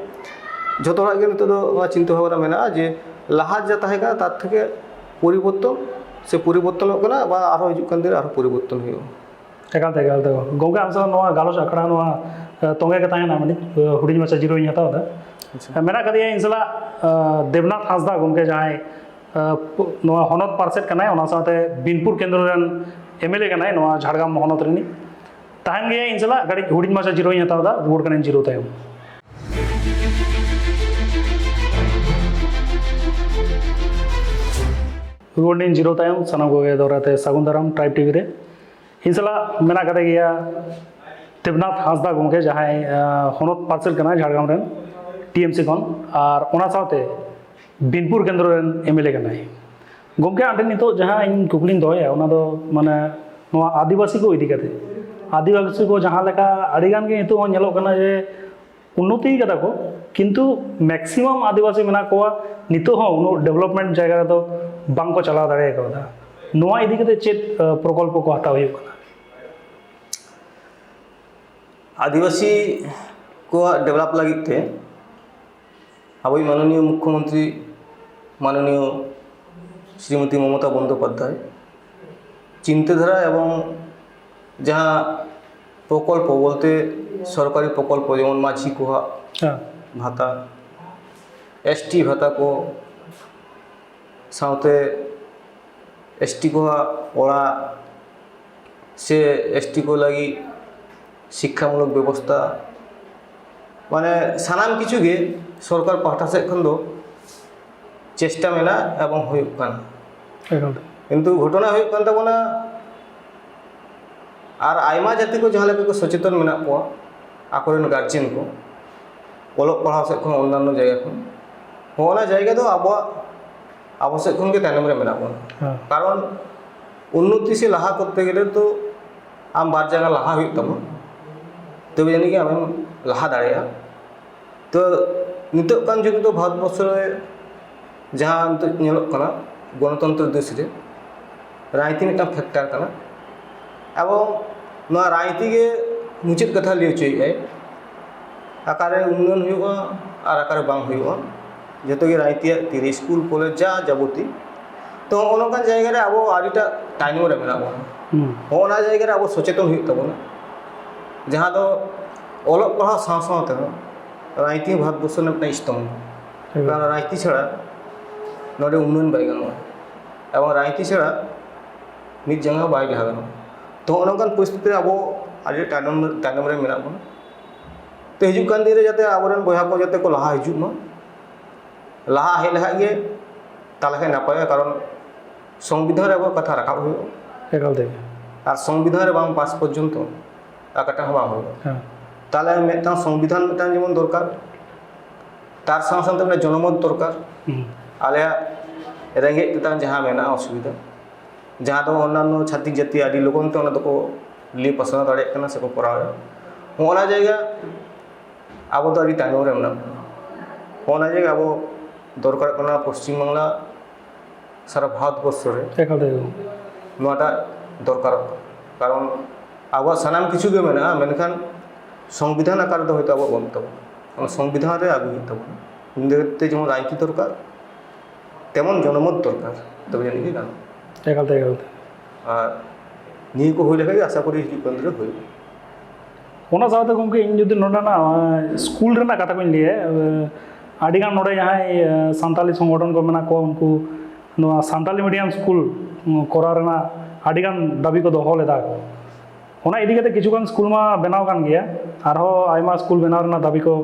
ᱡᱷᱚᱛᱚ ᱦᱚᱲᱟᱜ ᱜᱮ ᱱᱤᱛᱚᱜ ᱫᱚ ᱱᱚᱣᱟ ᱪᱤᱱᱛᱟᱹ ᱵᱷᱟᱵᱽᱱᱟ ᱢᱮᱱᱟᱜᱼᱟ ᱡᱮ ᱞᱟᱦᱟ ᱡᱟ ᱛᱟᱦᱮᱸ ᱠᱟᱱᱟ, ᱛᱟᱨ ᱛᱷᱮᱠᱮ ᱯᱚᱨᱤᱵᱚᱨᱛᱚᱱ ᱥᱮ ᱯᱚᱨᱤᱵᱚᱨᱛᱚᱱᱚᱜ ᱠᱟᱱᱟ, ᱵᱟ ᱟᱨᱦᱚᱸ ᱦᱤᱡᱩᱜ ᱠᱟᱱ ᱫᱤᱱ ᱨᱮ ᱟᱨᱦᱚᱸ ᱯᱚᱨᱤᱵᱚᱨᱛᱚᱱ ᱦᱩᱭᱩᱜᱼᱟ᱾ ᱮᱠᱟᱞ ᱛᱮ, ᱮᱠᱟᱞ ᱛᱮ᱾ ᱜᱚᱢᱠᱮ, ᱟᱢ ᱥᱟᱶ ᱱᱚᱣᱟ ᱜᱟᱞᱚᱪ ᱟᱠᱷᱲᱟ ᱱᱚᱣᱟ, ᱮ, ᱛᱚᱸᱜᱮ ᱜᱮ ᱛᱟᱦᱮᱱᱟ, ᱢᱤᱫᱴᱤᱡ, ᱮ, ᱦᱩᱰᱤᱧ ᱢᱟᱪᱷᱟ ᱡᱤᱨᱟᱹᱣ ᱤᱧ ᱦᱟᱛᱟᱣ ᱮᱫᱟ᱾ ᱟᱪᱪᱷᱟ᱾ ᱮ, ᱢᱮᱱᱟᱜ ᱟᱠᱟᱫᱮᱭᱟ ᱤᱧ ᱥᱟᱞᱟᱜ, ᱮ, ᱫᱮᱵᱽᱱᱟᱛᱷ ᱦᱟᱸᱥᱫᱟ ᱜᱚᱢᱠᱮ, ᱡᱟᱦᱟᱸᱭ, ᱮ, ᱯᱩ-, ᱱᱚᱣᱟ ᱦᱚᱱᱚᱛ ᱯᱟᱨᱥᱮᱫ ᱠᱟᱱᱟᱭ, ᱚᱱᱟ ᱥᱟᱶᱛᱮ ᱵᱤᱱᱯᱩᱨ ᱠᱮᱱᱫᱨᱚ ᱨᱮᱱ ᱮᱢ ᱮᱞ ᱮ ᱠᱟᱱᱟᱭ ᱱᱚᱣᱟ ᱡᱷᱟᱲᱜᱨᱟᱢ ᱦᱚᱱᱚᱛ ᱨᱤᱱᱤᱡ᱾ ᱛᱟᱦᱮᱱ ᱜᱮᱭᱟ ᱤᱧ ᱥᱟᱞᱟᱜ᱾ ᱠᱟᱹᱴᱤᱡ ᱦᱩᱰᱤᱧ ᱢᱟᱪᱷᱟ ᱡᱤᱨᱟᱹᱣ ᱤᱧ ᱦᱟᱛᱟᱣ ᱮᱫᱟ, ᱨᱩᱣᱟᱹᱲ ᱠᱟᱹᱱᱟᱹᱧ ᱡᱤᱨᱟᱹᱣ ᱛᱟᱭᱚᱢ᱾ ᱨᱩᱣᱟᱹᱲ ᱱᱟᱹᱧ ᱡᱤᱨᱟᱹᱣ ᱛᱟᱭᱚᱢ᱾ ᱥᱟᱱᱟᱢ ᱠᱚᱜᱮ ᱫᱚᱦᱲᱟ ᱛᱮ ᱥᱟᱹᱜᱩᱱ ᱫᱟᱨᱟᱢ ᱴᱨᱟᱭᱤᱵᱽ ᱴᱤᱵᱷᱤ ᱨᱮ᱾ ᱤᱧ ᱥᱟᱞᱟᱜ ᱢᱮᱱᱟᱜ ᱠᱟᱫᱮ ᱜᱮᱭᱟ ᱫᱮᱵᱽᱱᱟᱛᱷ ᱦᱟᱸᱥᱫᱟ ᱜᱚᱢᱠᱮ, ᱡᱟᱦᱟᱸᱭ, ᱟᱸ, ᱦᱚᱱᱚᱛ ᱯᱟᱨᱥᱮᱞ ᱠᱟᱱᱟᱭ ᱡᱷᱟᱲᱜᱨᱟᱢ ᱨᱮᱱ, ᱴᱤ ᱮᱢ ᱥᱤ ᱠᱷᱚᱱ, ᱟᱨ ᱚᱱᱟ ᱥᱟᱶᱛᱮ ᱵᱤᱱᱯᱩᱨ ᱠᱮᱱᱫᱨᱚ ᱨᱮᱱ ᱮᱢ ᱮᱞ ᱮ ᱠᱟᱱᱟᱭ᱾ ᱜᱚᱢᱠᱮ, ᱟᱢ ᱴᱷᱮᱱ ᱱᱤᱛᱚᱜ ᱡᱟᱦᱟᱸ ᱤᱧ ᱠᱩᱠᱞᱤᱧ ᱫᱚᱦᱚᱭᱟ, ᱚᱱᱟ ᱫᱚ ᱢᱟᱱᱮ ᱱᱚᱣᱟ ᱟᱹᱫᱤᱵᱟᱹᱥᱤ ᱠᱚ ᱤᱫᱤ ᱠᱟᱛᱮ᱾ ᱟᱹᱫᱤᱵᱟᱹᱥᱤ ᱠᱚ ᱡᱟᱦᱟᱸ ᱞᱮᱠᱟ ᱟᱹᱰᱤ ᱜᱟᱱ ᱜᱮ ᱱᱤᱛᱚᱜ ᱦᱚᱸ ᱧᱮᱞᱚᱜ ᱠᱟᱱᱟ ᱡᱮ ᱩᱱᱱᱚᱛᱤ ᱠᱟᱫᱟ ᱠᱚ, ᱠᱤᱱᱛᱩ ᱢᱮᱠᱥᱤᱢᱟᱢ ᱟᱹᱫᱤᱵᱟᱹᱥᱤ ᱢᱮᱱᱟᱜ ᱠᱚᱣᱟ ᱱᱤᱛᱚᱜ ᱦᱚᱸ ᱩᱱᱟᱹᱜ ᱰᱮᱵᱷᱞᱚᱯᱢᱮᱱᱴ ᱡᱟᱭᱜᱟ ᱨᱮᱫᱚ ᱵᱟᱝ ᱠᱚ ᱪᱟᱞᱟᱣ ᱫᱟᱲᱮ ᱠᱟᱣᱫᱟ᱾ ᱱᱚᱣᱟ ᱤᱫᱤ ᱠᱟᱛᱮ ᱪᱮᱫ, ᱟᱸ, ᱯᱨᱚᱠᱚᱞᱯᱚ ᱠᱚ ᱦᱟᱛᱟᱣ ᱦᱩᱭᱩᱜ ᱠᱟᱱᱟ? ᱟᱹᱫᱤᱵᱟᱹᱥᱤ ᱠᱚᱣᱟᱜ ᱰᱮᱵᱷᱞᱚᱯ ᱞᱟᱹᱜᱤᱫ ᱛᱮ ᱟᱵᱚᱭᱤᱡ ᱢᱟᱱᱚᱱᱤᱭᱚ ᱢᱩᱠᱷᱭᱚᱢᱚᱱᱛᱨᱤ, ᱢᱟᱱᱚᱱᱤᱭᱚ ᱥᱨᱤᱢᱚᱛᱤ ᱢᱚᱢᱚᱛᱟ ᱵᱚᱱᱫᱳᱯᱟᱫᱽᱫᱷᱟᱭ ᱪᱤᱱᱛᱟᱹ ᱫᱷᱟᱨᱟ ᱮᱵᱚᱝ ᱡᱟᱦᱟᱸ ᱯᱨᱚᱠᱚᱞᱯᱚ ᱵᱚᱞᱛᱮ ᱥᱚᱨᱠᱟᱨᱤ ᱯᱨᱚᱠᱚᱞᱯᱚ, ᱡᱮᱢᱚᱱ ᱢᱟᱹᱡᱷᱤ ᱠᱚᱣᱟᱜ ᱦᱮᱸ᱾ ᱵᱷᱟᱛᱟ, ᱮᱥ ᱴᱤ ᱵᱷᱟᱛᱟ ᱠᱚ, ᱥᱟᱶᱛᱮ ᱮᱥ ᱴᱤ ᱠᱚᱣᱟᱜ ᱚᱲᱟᱜ ᱥᱮ ᱮᱥ ᱴᱤ ᱠᱚ ᱞᱟᱹᱜᱤᱫ ᱥᱤᱠᱠᱷᱟᱢᱩᱞᱚᱠ ᱵᱮᱵᱚᱥᱛᱷᱟ, ᱢᱟᱱᱮ ᱥᱟᱱᱟᱢ ᱠᱤᱪᱷᱩ ᱜᱮ ᱥᱚᱨᱠᱟᱨ ᱯᱟᱦᱴᱟ ᱥᱮᱫ ᱠᱷᱚᱱ ᱫᱚ ᱪᱮᱥᱴᱟ ᱢᱮᱱᱟᱜᱼᱟ ᱮᱵᱚᱝ ᱦᱩᱭᱩᱜ ᱠᱟᱱᱟ᱾ ᱮᱠᱟᱞ᱾ ᱠᱤᱱᱛᱩ ᱜᱷᱚᱴᱚᱱᱟ ᱦᱩᱭᱩᱜ ᱠᱟᱱ ᱛᱟᱵᱚᱱᱟ, ᱟᱨ ᱟᱭᱢᱟ ᱡᱟᱹᱛᱤ ᱠᱚ ᱡᱟᱦᱟᱸ ᱞᱮᱠᱟ ᱠᱚ ᱥᱚᱪᱮᱛᱚᱱ ᱢᱮᱱᱟᱜ ᱠᱚᱣᱟ, ᱟᱠᱚᱨᱮᱱ ᱜᱟᱨᱡᱮᱱ ᱠᱚ, ᱚᱞᱚᱜ ᱯᱟᱲᱦᱟᱣ ᱥᱮᱫ ᱠᱷᱚᱱ, ᱚᱱᱱᱟᱱᱚ ᱡᱟᱭᱜᱟ ᱠᱷᱚᱱ, ᱦᱚᱸᱜᱼᱚ ᱱᱟ ᱡᱟᱭᱜᱟ ᱫᱚ ᱟᱵᱚᱣᱟᱜ, ᱟᱵᱚ ᱥᱮᱫ ᱠᱷᱚᱱ ᱜᱮ ᱛᱟᱭᱱᱚᱢ ᱨᱮ ᱢᱮᱱᱟᱜ ᱵᱚᱱᱟ᱾ ᱦᱮᱸ᱾ ᱠᱟᱨᱚᱱ ᱩᱱᱱᱚᱛᱤ ᱥᱮ ᱞᱟᱦᱟ ᱠᱚᱨᱛᱮ ᱜᱮᱞᱮ ᱛᱚ ᱟᱢ ᱵᱟᱨ ᱡᱟᱸᱜᱟ ᱞᱟᱦᱟ ᱦᱩᱭᱩᱜ ᱛᱟᱢᱟ, ᱛᱚᱵᱮ ᱡᱟᱹᱱᱤᱡ ᱜᱮ ᱟᱢᱮᱢ ᱞᱟᱦᱟ ᱫᱟᱲᱮᱭᱟᱜᱼᱟ᱾ ᱛᱚ ᱱᱤᱛᱚᱜ ᱠᱟᱱ ᱡᱩᱜᱽ ᱫᱚ ᱵᱷᱟᱨᱚᱛ ᱵᱚᱨᱥᱚ ᱨᱮ ᱡᱟᱦᱟᱸ ᱱᱤᱛᱚᱜ ᱧᱮᱞᱚᱜ ᱠᱟᱱᱟ ᱜᱚᱱᱚᱛᱚᱱᱛᱨᱚ ᱫᱮᱥ ᱨᱮ, ᱨᱟᱡᱽᱱᱤᱛᱤ ᱢᱤᱫᱴᱟᱝ ᱯᱷᱮᱠᱴᱟᱨ ᱠᱟᱱᱟ᱾ ᱮᱵᱚᱝ ᱱᱚᱣᱟ ᱨᱟᱡᱽᱱᱤᱛᱤ ᱜᱮ ᱢᱩᱪᱟᱹᱫ ᱠᱟᱛᱷᱟ ᱞᱟᱹᱭ ᱦᱚᱪᱚᱭᱮᱫᱟᱭ, ᱚᱠᱟᱨᱮ ᱩᱱᱱᱚᱭᱚᱱ ᱦᱩᱭᱩᱜᱼᱟ ᱟᱨ ᱚᱠᱟᱨᱮ ᱵᱟᱝ ᱦᱩᱭᱩᱜᱼᱟ, ᱡᱚᱛᱚ ᱜᱮ ᱨᱟᱡᱽᱱᱤᱛᱤᱭᱟᱜ ᱛᱤᱨᱮ, ᱥᱠᱩᱞ, ᱠᱚᱞᱮᱡᱽ, ᱡᱟ ᱡᱟᱵᱚᱛᱤ᱾ ᱛᱚ ᱦᱚᱸᱜᱼᱚ ᱱᱚᱝᱠᱟᱱ ᱡᱟᱭᱜᱟ ᱨᱮ ᱟᱵᱚ ᱟᱹᱰᱤᱴᱟ ᱛᱟᱭᱱᱚᱢ ᱨᱮ ᱢᱮᱱᱟᱜ ᱵᱚᱱᱟ᱾ ᱦᱩᱸ᱾ ᱦᱚᱸᱜᱼᱚ ᱱᱟ ᱡᱟᱭᱜᱟ ᱨᱮ ᱟᱵᱚ ᱥᱚᱪᱮᱛᱚᱱ ᱦᱩᱭᱩᱜ ᱛᱟᱵᱚᱱᱟ, ᱡᱟᱦᱟᱸ ᱫᱚ ᱚᱞᱚᱜ ᱯᱟᱲᱦᱟᱣ ᱥᱟᱶ ᱥᱟᱶ ᱛᱮᱦᱚᱸ ᱨᱟᱡᱽᱱᱤᱛᱤ ᱵᱷᱟᱨᱚᱛ ᱵᱚᱨᱥᱚ ᱨᱮᱱᱟᱜ ᱢᱤᱫᱴᱟᱝ ᱥᱛᱚᱢᱵᱷᱚ᱾ ᱮᱠᱫᱚᱢ᱾ ᱠᱟᱨᱚᱱ ᱨᱟᱡᱽᱱᱤᱛᱤ ᱪᱷᱟᱲᱟ ᱱᱚᱰᱮ ᱩᱱᱱᱚᱭᱚᱱ ᱵᱟᱭ ᱜᱟᱱᱚᱜᱼᱟ, ᱮᱵᱚᱝ ᱨᱟᱡᱽᱱᱤᱛᱤ ᱪᱷᱟᱲᱟ ᱢᱤᱫ ᱡᱟᱸᱜᱟ ᱦᱚᱸ ᱵᱟᱭ ᱞᱟᱦᱟ ᱜᱟᱱᱚᱜᱼᱟ᱾ ᱛᱚ ᱦᱚᱸᱜᱼᱚ ᱱᱚᱝᱠᱟᱱ ᱯᱚᱨᱤᱥᱛᱷᱤᱛᱤ ᱨᱮ ᱟᱵᱚ ᱟᱹᱰᱤ ᱛᱟᱭᱱᱚᱢ ᱛᱟᱭᱱᱚᱢ ᱨᱮ ᱢᱮᱱᱟᱜ ᱵᱚᱱᱟ᱾ ᱛᱚ, ᱦᱤᱡᱩᱜ ᱠᱟᱱ ᱫᱤᱱ ᱨᱮ ᱡᱟᱛᱮ ᱟᱵᱚᱨᱮᱱ ᱵᱚᱭᱦᱟ ᱠᱚ ᱡᱟᱛᱮ ᱠᱚ ᱞᱟᱦᱟ ᱦᱤᱡᱩᱜ ᱢᱟ, ᱞᱟᱦᱟ ᱦᱮᱡ ᱞᱮᱠᱷᱟᱡ ᱜᱮ ᱛᱟᱦᱚᱞᱮ ᱠᱷᱟᱱ ᱱᱟᱯᱟᱭᱚᱜᱼᱟ᱾ ᱠᱟᱨᱚᱱ ᱥᱚᱝᱵᱤᱫᱷᱟᱱ ᱨᱮ ᱟᱵᱚᱣᱟᱜ ᱠᱟᱛᱷᱟ ᱨᱟᱠᱟᱵ ᱦᱩᱭᱩᱜᱼᱟ᱾ ᱮᱠᱟᱞ ᱛᱮᱜᱮ᱾ ᱟᱨ ᱥᱚᱝᱵᱤᱫᱷᱟᱱ ᱨᱮ ᱵᱟᱝ ᱯᱟᱥ ᱯᱚᱨᱡᱚᱱᱛᱚ ᱚᱠᱟᱴᱟᱜ ᱦᱚᱸ ᱵᱟᱝ ᱦᱩᱭᱩᱜᱼᱟ᱾ ᱦᱮᱸ᱾ ᱛᱟᱦᱚᱞᱮ ᱢᱤᱫᱴᱟᱝ ᱥᱚᱝᱵᱤᱫᱷᱟᱱ ᱢᱤᱫᱴᱟᱝ ᱡᱮᱢᱚᱱ ᱫᱚᱨᱠᱟᱨ, ᱛᱟᱨ ᱥᱟᱶ ᱥᱟᱶᱛᱮ ᱢᱤᱫᱴᱟᱝ ᱡᱚᱱᱚᱢᱚᱛ ᱫᱚᱨᱠᱟᱨ᱾ ᱦᱩᱸ᱾ ᱟᱞᱮᱭᱟᱜ ᱨᱮᱸᱜᱮᱡ ᱛᱮᱛᱟᱝ ᱡᱟᱦᱟᱸ ᱢᱮᱱᱟᱜᱼᱟ ᱚᱥᱩᱵᱤᱫᱷᱟ, ᱡᱟᱦᱟᱸ ᱫᱚ ᱚᱱᱱᱟᱱᱚ ᱪᱷᱟᱛᱤᱠ ᱡᱟᱹᱛᱤ ᱟᱹᱰᱤ ᱞᱚᱜᱚᱱ ᱛᱮ ᱚᱱᱟ ᱫᱚᱠᱚ ᱞᱟᱹᱭ ᱯᱟᱥᱱᱟᱣ ᱫᱟᱲᱮᱭᱟᱜ ᱠᱟᱱᱟ ᱥᱮᱠᱚ ᱠᱚᱨᱟᱣᱮᱫᱟ, ᱦᱚᱸᱜᱼᱚ ᱱᱟ ᱡᱟᱭᱜᱟ ᱟᱵᱚ ᱫᱚ ᱟᱹᱰᱤ ᱛᱟᱭᱱᱚᱢ ᱨᱮ ᱢᱮᱱᱟᱜ ᱵᱚᱱᱟ᱾ ᱦᱚᱸᱜᱼᱚ ᱱᱟ ᱡᱟᱭᱜᱟ ᱟᱵᱚ ᱫᱚᱨᱠᱟᱨᱚᱜ ᱠᱟᱱᱟ ᱯᱚᱥᱪᱤᱢ ᱵᱟᱝᱞᱟ, ᱥᱟᱨᱟ ᱵᱷᱟᱨᱚᱛ ᱵᱚᱨᱥᱚ ᱨᱮ ᱮᱠᱟᱞ ᱛᱮᱜᱮ ᱜᱚᱢᱠᱮ᱾ ᱱᱚᱣᱟᱴᱟᱜ ᱫᱚᱨᱠᱟᱨᱚᱜ ᱠᱟᱱᱟ᱾ ᱠᱟᱨᱚᱱ ᱟᱵᱚᱣᱟᱜ ᱥᱟᱱᱟᱢ ᱠᱤᱪᱷᱩ ᱜᱮ ᱢᱮᱱᱟᱜᱼᱟ, ᱢᱮᱱᱠᱷᱟᱱ ᱥᱚᱝᱵᱤᱫᱷᱟᱱ ᱟᱠᱟᱨ ᱨᱮᱫᱚ ᱦᱚᱭᱛᱳ ᱟᱵᱚᱣᱟᱜ ᱵᱟᱹᱱᱩᱜ ᱛᱟᱵᱚᱱᱟ᱾ ᱚᱱᱟ ᱥᱚᱝᱵᱤᱫᱷᱟᱱ ᱨᱮ ᱟᱹᱜᱩᱭ ᱦᱩᱭᱩᱜ ᱛᱟᱵᱚᱱᱟ᱾ ᱤᱱᱟᱹ ᱠᱷᱟᱹᱛᱤᱨ ᱛᱮ ᱡᱮᱢᱚᱱ ᱨᱟᱡᱽᱱᱤᱛᱤ ᱫᱚᱨᱠᱟᱨ, ᱛᱮᱢᱚᱱ ᱡᱚᱱᱚᱢᱚᱛ ᱫᱚᱨᱠᱟᱨ, ᱛᱚᱵᱮ ᱡᱟᱹᱱᱤᱡ ᱜᱮ ᱜᱟᱱᱚᱜᱼᱟ᱾ ᱮᱠᱟᱞ ᱛᱮᱜᱮ ᱜᱚᱢᱠᱮ᱾ ᱟᱨ ᱱᱤᱭᱟᱹ ᱠᱚ ᱦᱩᱭ ᱞᱮᱠᱷᱟᱱ ᱜᱮ ᱟᱥᱟ ᱠᱚᱨᱤ ᱦᱤᱡᱩᱜ ᱠᱟᱱ ᱫᱤᱱ ᱨᱮ ᱦᱩᱭᱩᱜᱼᱟ᱾ ᱚᱱᱟ ᱥᱟᱶᱛᱮ ᱜᱚᱢᱠᱮ, ᱤᱧ ᱡᱩᱫᱤ ᱱᱚᱰᱮᱱᱟᱜ ᱥᱠᱩᱞ ᱨᱮᱱᱟᱜ ᱠᱟᱛᱷᱟ ᱠᱚᱧ ᱞᱟᱹᱭᱟ, ᱟᱹᱰᱤᱜᱟᱱ ᱱᱚᱰᱮ ᱡᱟᱦᱟᱸᱭ ᱥᱟᱱᱛᱟᱞᱤ ᱥᱚᱝᱜᱚᱴᱷᱚᱱ ᱠᱚ ᱢᱮᱱᱟᱜ ᱠᱚᱣᱟ, ᱩᱱᱠᱩ ᱱᱚᱣᱟ ᱥᱟᱱᱛᱟᱞᱤ ᱢᱤᱰᱤᱭᱟᱢ ᱥᱠᱩᱞ ᱠᱚᱨᱟᱣ ᱨᱮᱱᱟᱜ ᱟᱹᱰᱤᱜᱟᱱ ᱫᱟᱹᱵᱤ ᱠᱚ ᱫᱚᱦᱚ ᱞᱮᱫᱟ ᱠᱚ᱾ ᱚᱱᱟ ᱤᱫᱤ ᱠᱟᱛᱮ ᱠᱤᱪᱷᱩᱜᱟᱱ ᱥᱠᱩᱞ ᱢᱟ ᱵᱮᱱᱟᱣ ᱠᱟᱱ ᱜᱮᱭᱟ, ᱟᱨᱦᱚᱸ ᱟᱭᱢᱟ ᱥᱠᱩᱞ ᱵᱮᱱᱟᱣ ᱨᱮᱱᱟᱜ ᱫᱟᱹᱵᱤ ᱠᱚ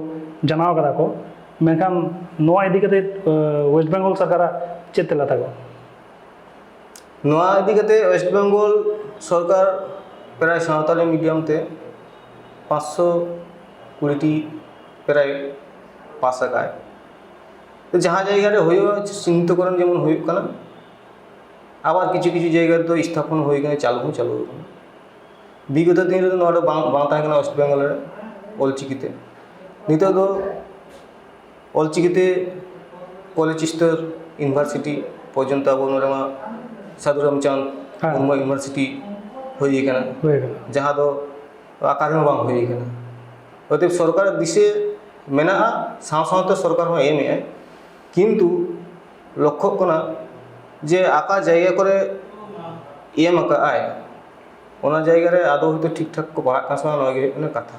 ᱡᱟᱱᱟᱣ ᱠᱟᱫᱟ ᱠᱚ᱾ ᱢᱮᱱᱠᱷᱟᱱ ᱱᱚᱣᱟ ᱤᱫᱤ ᱠᱟᱛᱮ ᱳᱭᱮᱥᱴ ᱵᱮᱝᱜᱚᱞ ᱥᱚᱨᱠᱟᱨᱟᱜ ᱪᱮᱫ ᱛᱮᱞᱟ ᱛᱟᱠᱚ? ᱱᱚᱣᱟ ᱤᱫᱤ ᱠᱟᱛᱮ ᱳᱭᱮᱥᱴ ᱵᱮᱝᱜᱚᱞ ᱥᱚᱨᱠᱟᱨ ᱯᱨᱟᱭ ᱥᱟᱶᱛᱟᱞᱤ ᱢᱤᱰᱤᱭᱟᱢ ᱛᱮ ᱯᱟᱸᱪᱥᱚ ᱠᱩᱲᱤᱴᱤ ᱯᱨᱟᱭ ᱯᱟᱥ ᱟᱠᱟᱫ᱾ ᱛᱚ, ᱡᱟᱦᱟᱸ ᱡᱟᱭᱜᱟ ᱨᱮ ᱦᱩᱭᱩᱜᱼᱟ, ᱪᱤᱱᱦᱤᱛᱚᱠᱚᱨᱚᱱ ᱡᱮᱢᱚᱱ ᱦᱩᱭᱩᱜ ᱠᱟᱱᱟ, ᱟᱵᱟᱨ ᱠᱤᱪᱷᱩ ᱠᱤᱪᱷᱩ ᱡᱟᱭᱜᱟ ᱨᱮᱫᱚ ᱥᱛᱷᱟᱯᱚᱱ ᱦᱩᱭ ᱠᱟᱱᱟ, ᱪᱟᱹᱞᱩ ᱦᱚᱸ ᱪᱟᱹᱞᱩ ᱟᱠᱟᱱᱟ᱾ ᱵᱤᱜᱚᱛᱚ ᱫᱤᱱ ᱨᱮᱫᱚ ᱱᱚᱣᱟ ᱫᱚ ᱵᱟᱝ, ᱵᱟᱝ ᱛᱟᱦᱮᱸ ᱠᱟᱱᱟ ᱳᱭᱮᱥᱴ ᱵᱮᱝᱜᱚᱞ ᱨᱮ ᱚᱞᱪᱤᱠᱤ ᱛᱮ᱾ ᱱᱤᱛᱚᱜ ᱫᱚ ᱚᱞᱪᱤᱠᱤ ᱛᱮ ᱠᱚᱞᱮᱡᱽ ᱥᱛᱚᱨ, ᱤᱭᱩᱱᱤᱵᱷᱟᱨᱥᱤᱴᱤ ᱯᱚᱨᱡᱚᱱᱛᱚ ᱟᱵᱚ ᱱᱚᱰᱮ ᱢᱟ ᱥᱟᱹᱫᱷᱩ ᱨᱟᱢᱪᱟᱸᱫᱽ ᱦᱮᱸ᱾ ᱢᱩᱨᱢᱩ ᱤᱭᱩᱱᱤᱵᱷᱟᱨᱥᱤᱴᱤ ᱦᱩᱭ ᱟᱠᱟᱱᱟ, ᱦᱩᱭ ᱟᱠᱟᱱᱟ᱾ ᱡᱟᱦᱟᱸ ᱫᱚ ᱚᱠᱟ ᱨᱮᱦᱚᱸ ᱵᱟᱝ ᱦᱩᱭ ᱟᱠᱟᱱᱟ᱾ ᱚᱛᱚᱮᱵ ᱥᱚᱨᱠᱟᱨᱟᱜ ᱫᱤᱥᱟᱹ ᱢᱮᱱᱟᱜᱼᱟ, ᱥᱟᱶ ᱥᱟᱶᱛᱮ ᱥᱚᱨᱠᱟᱨ ᱦᱚᱸ ᱮᱢᱮᱫᱼᱟᱭ, ᱠᱤᱱᱛᱩ ᱞᱚᱠᱠᱷᱚᱜ ᱠᱟᱱᱟ ᱡᱮ ᱟᱠᱟ ᱡᱟᱭᱜᱟ ᱠᱚᱨᱮ ᱮᱢ ᱟᱠᱟᱫᱼᱟᱭ, ᱚᱱᱟ ᱡᱟᱭᱜᱟ ᱨᱮ ᱟᱫᱚ ᱦᱚᱭᱛᱳ ᱴᱷᱤᱠ ᱴᱷᱟᱠ ᱠᱚ ᱯᱟᱲᱦᱟᱜ ᱠᱟᱱᱟ ᱥᱮ ᱵᱟᱝ, ᱱᱚᱣᱟ ᱜᱮ ᱦᱩᱭᱩᱜ ᱠᱟᱱᱟ ᱠᱟᱛᱷᱟ᱾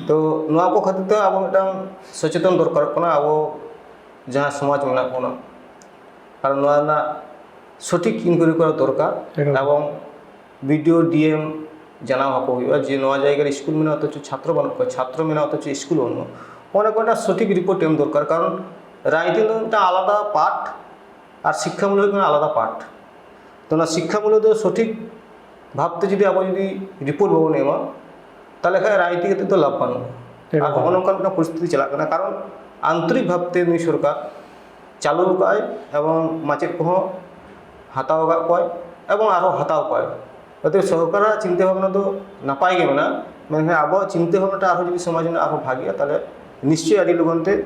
ᱛᱚ, ᱱᱚᱣᱟ ᱠᱚ ᱠᱷᱟᱹᱛᱤᱨ ᱛᱮ ᱟᱵᱚ ᱢᱤᱫᱴᱟᱝ ᱥᱚᱪᱮᱛᱚᱱ ᱫᱚᱨᱠᱟᱨᱚᱜ ᱠᱟᱱᱟ ᱟᱵᱚ ᱡᱟᱦᱟᱸ ᱥᱚᱢᱟᱡᱽ ᱢᱮᱱᱟᱜ ᱵᱚᱱᱟ, ᱟᱨ ᱱᱚᱣᱟ ᱨᱮᱱᱟᱜ ᱥᱚᱴᱷᱤᱠ ᱤᱱᱠᱩᱭᱟᱨᱤ ᱠᱚᱨᱟᱣ ᱫᱚᱨᱠᱟᱨ᱾ ᱮᱠᱫᱚᱢ᱾ ᱮᱵᱚᱝ ᱵᱤ ᱰᱤ ᱳ, ᱰᱤ ᱮᱢ, ᱡᱟᱱᱟᱣ ᱟᱠᱚ ᱦᱩᱭᱩᱜᱼᱟ ᱡᱮ ᱱᱚᱣᱟ ᱡᱟᱭᱜᱟ ᱨᱮ ᱥᱠᱩᱞ ᱢᱮᱱᱟᱜᱼᱟ ᱚᱛᱷᱚᱪᱚ ᱪᱷᱟᱛᱨᱚ ᱵᱟᱹᱱᱩᱜ ᱠᱚᱣᱟ, ᱪᱷᱟᱛᱨᱚ ᱢᱮᱱᱟᱜᱼᱟ ᱚᱛᱷᱚᱪᱚ ᱥᱠᱩᱞ ᱵᱟᱹᱱᱩᱜᱼᱟ᱾ ᱚᱱᱟ ᱠᱚ ᱢᱤᱫᱴᱟᱝ ᱥᱚᱴᱷᱤᱠ ᱨᱤᱯᱳᱨᱴ ᱮᱢ ᱫᱚᱨᱠᱟᱨ, ᱠᱟᱨᱚᱱ ᱨᱟᱡᱽᱱᱤᱛᱤ ᱫᱚ ᱢᱤᱫᱴᱟᱝ ᱟᱞᱟᱫᱟ ᱯᱟᱨᱴ ᱟᱨ ᱥᱤᱠᱠᱷᱟᱢᱩᱞᱚᱠ ᱦᱩᱭᱩᱜ ᱠᱟᱱᱟ ᱟᱞᱟᱫᱟ ᱯᱟᱨᱴ᱾ ᱛᱚ ᱚᱱᱟ ᱥᱤᱠᱠᱷᱟᱢᱩᱞᱚᱠ ᱫᱚ ᱥᱚᱴᱷᱤᱠ ᱵᱷᱟᱵᱽᱛᱮ ᱡᱩᱫᱤ ᱟᱵᱚ ᱡᱩᱫᱤ ᱨᱤᱯᱳᱨᱴ ᱵᱟᱵᱚᱱ ᱮᱢᱟ, ᱛᱟᱦᱚᱞᱮ ᱠᱷᱟᱱ ᱨᱟᱡᱽᱱᱤᱛᱤ ᱠᱟᱛᱮ ᱫᱚ ᱞᱟᱵᱷ ᱵᱟᱹᱱᱩᱜᱼᱟ᱾ ᱟᱨ ᱮᱠᱫᱚᱢ᱾ ᱦᱚᱸᱜᱼᱚ ᱱᱚᱝᱠᱟᱱ ᱢᱤᱫᱴᱟᱝ ᱯᱚᱨᱤᱥᱛᱷᱤᱛᱤ ᱪᱟᱞᱟᱜ ᱠᱟᱱᱟ, ᱠᱟᱨᱚᱱ ᱟᱱᱛᱚᱨᱤᱠ ᱵᱷᱟᱵᱽᱛᱮ ᱱᱩᱭ ᱥᱚᱨᱠᱟᱨ ᱪᱟᱹᱞᱩ ᱟᱠᱟᱫᱼᱟᱭ ᱮᱵᱚᱝ ᱢᱟᱪᱮᱫ ᱠᱚᱦᱚᱸ ᱦᱟᱛᱟᱣ ᱟᱠᱟᱫ ᱠᱚᱣᱟᱭ ᱮᱵᱚᱝ ᱟᱨᱦᱚᱸ ᱦᱟᱛᱟᱣ ᱠᱚᱣᱟᱭ᱾ ᱚᱛᱚᱮᱵ ᱥᱚᱨᱠᱟᱨᱟᱜ ᱪᱤᱱᱛᱟᱹ ᱵᱷᱟᱵᱽᱱᱟ ᱫᱚ ᱱᱟᱯᱟᱭ ᱜᱮ ᱢᱮᱱᱟᱜᱼᱟ, ᱢᱮᱱᱠᱷᱟᱱ ᱟᱵᱚᱣᱟᱜ ᱪᱤᱱᱛᱟᱹ ᱵᱷᱟᱵᱽᱱᱟᱴᱟ ᱟᱨᱦᱚᱸ ᱡᱩᱫᱤ ᱥᱚᱢᱟᱡᱽ ᱨᱮᱱᱟᱜ ᱟᱨᱦᱚᱸ ᱵᱷᱟᱜᱮᱜᱼᱟ, ᱛᱟᱦᱚᱞᱮ ᱱᱤᱥᱪᱚᱭ ᱟᱹᱰᱤ ᱞᱚᱜᱚᱱ ᱛᱮ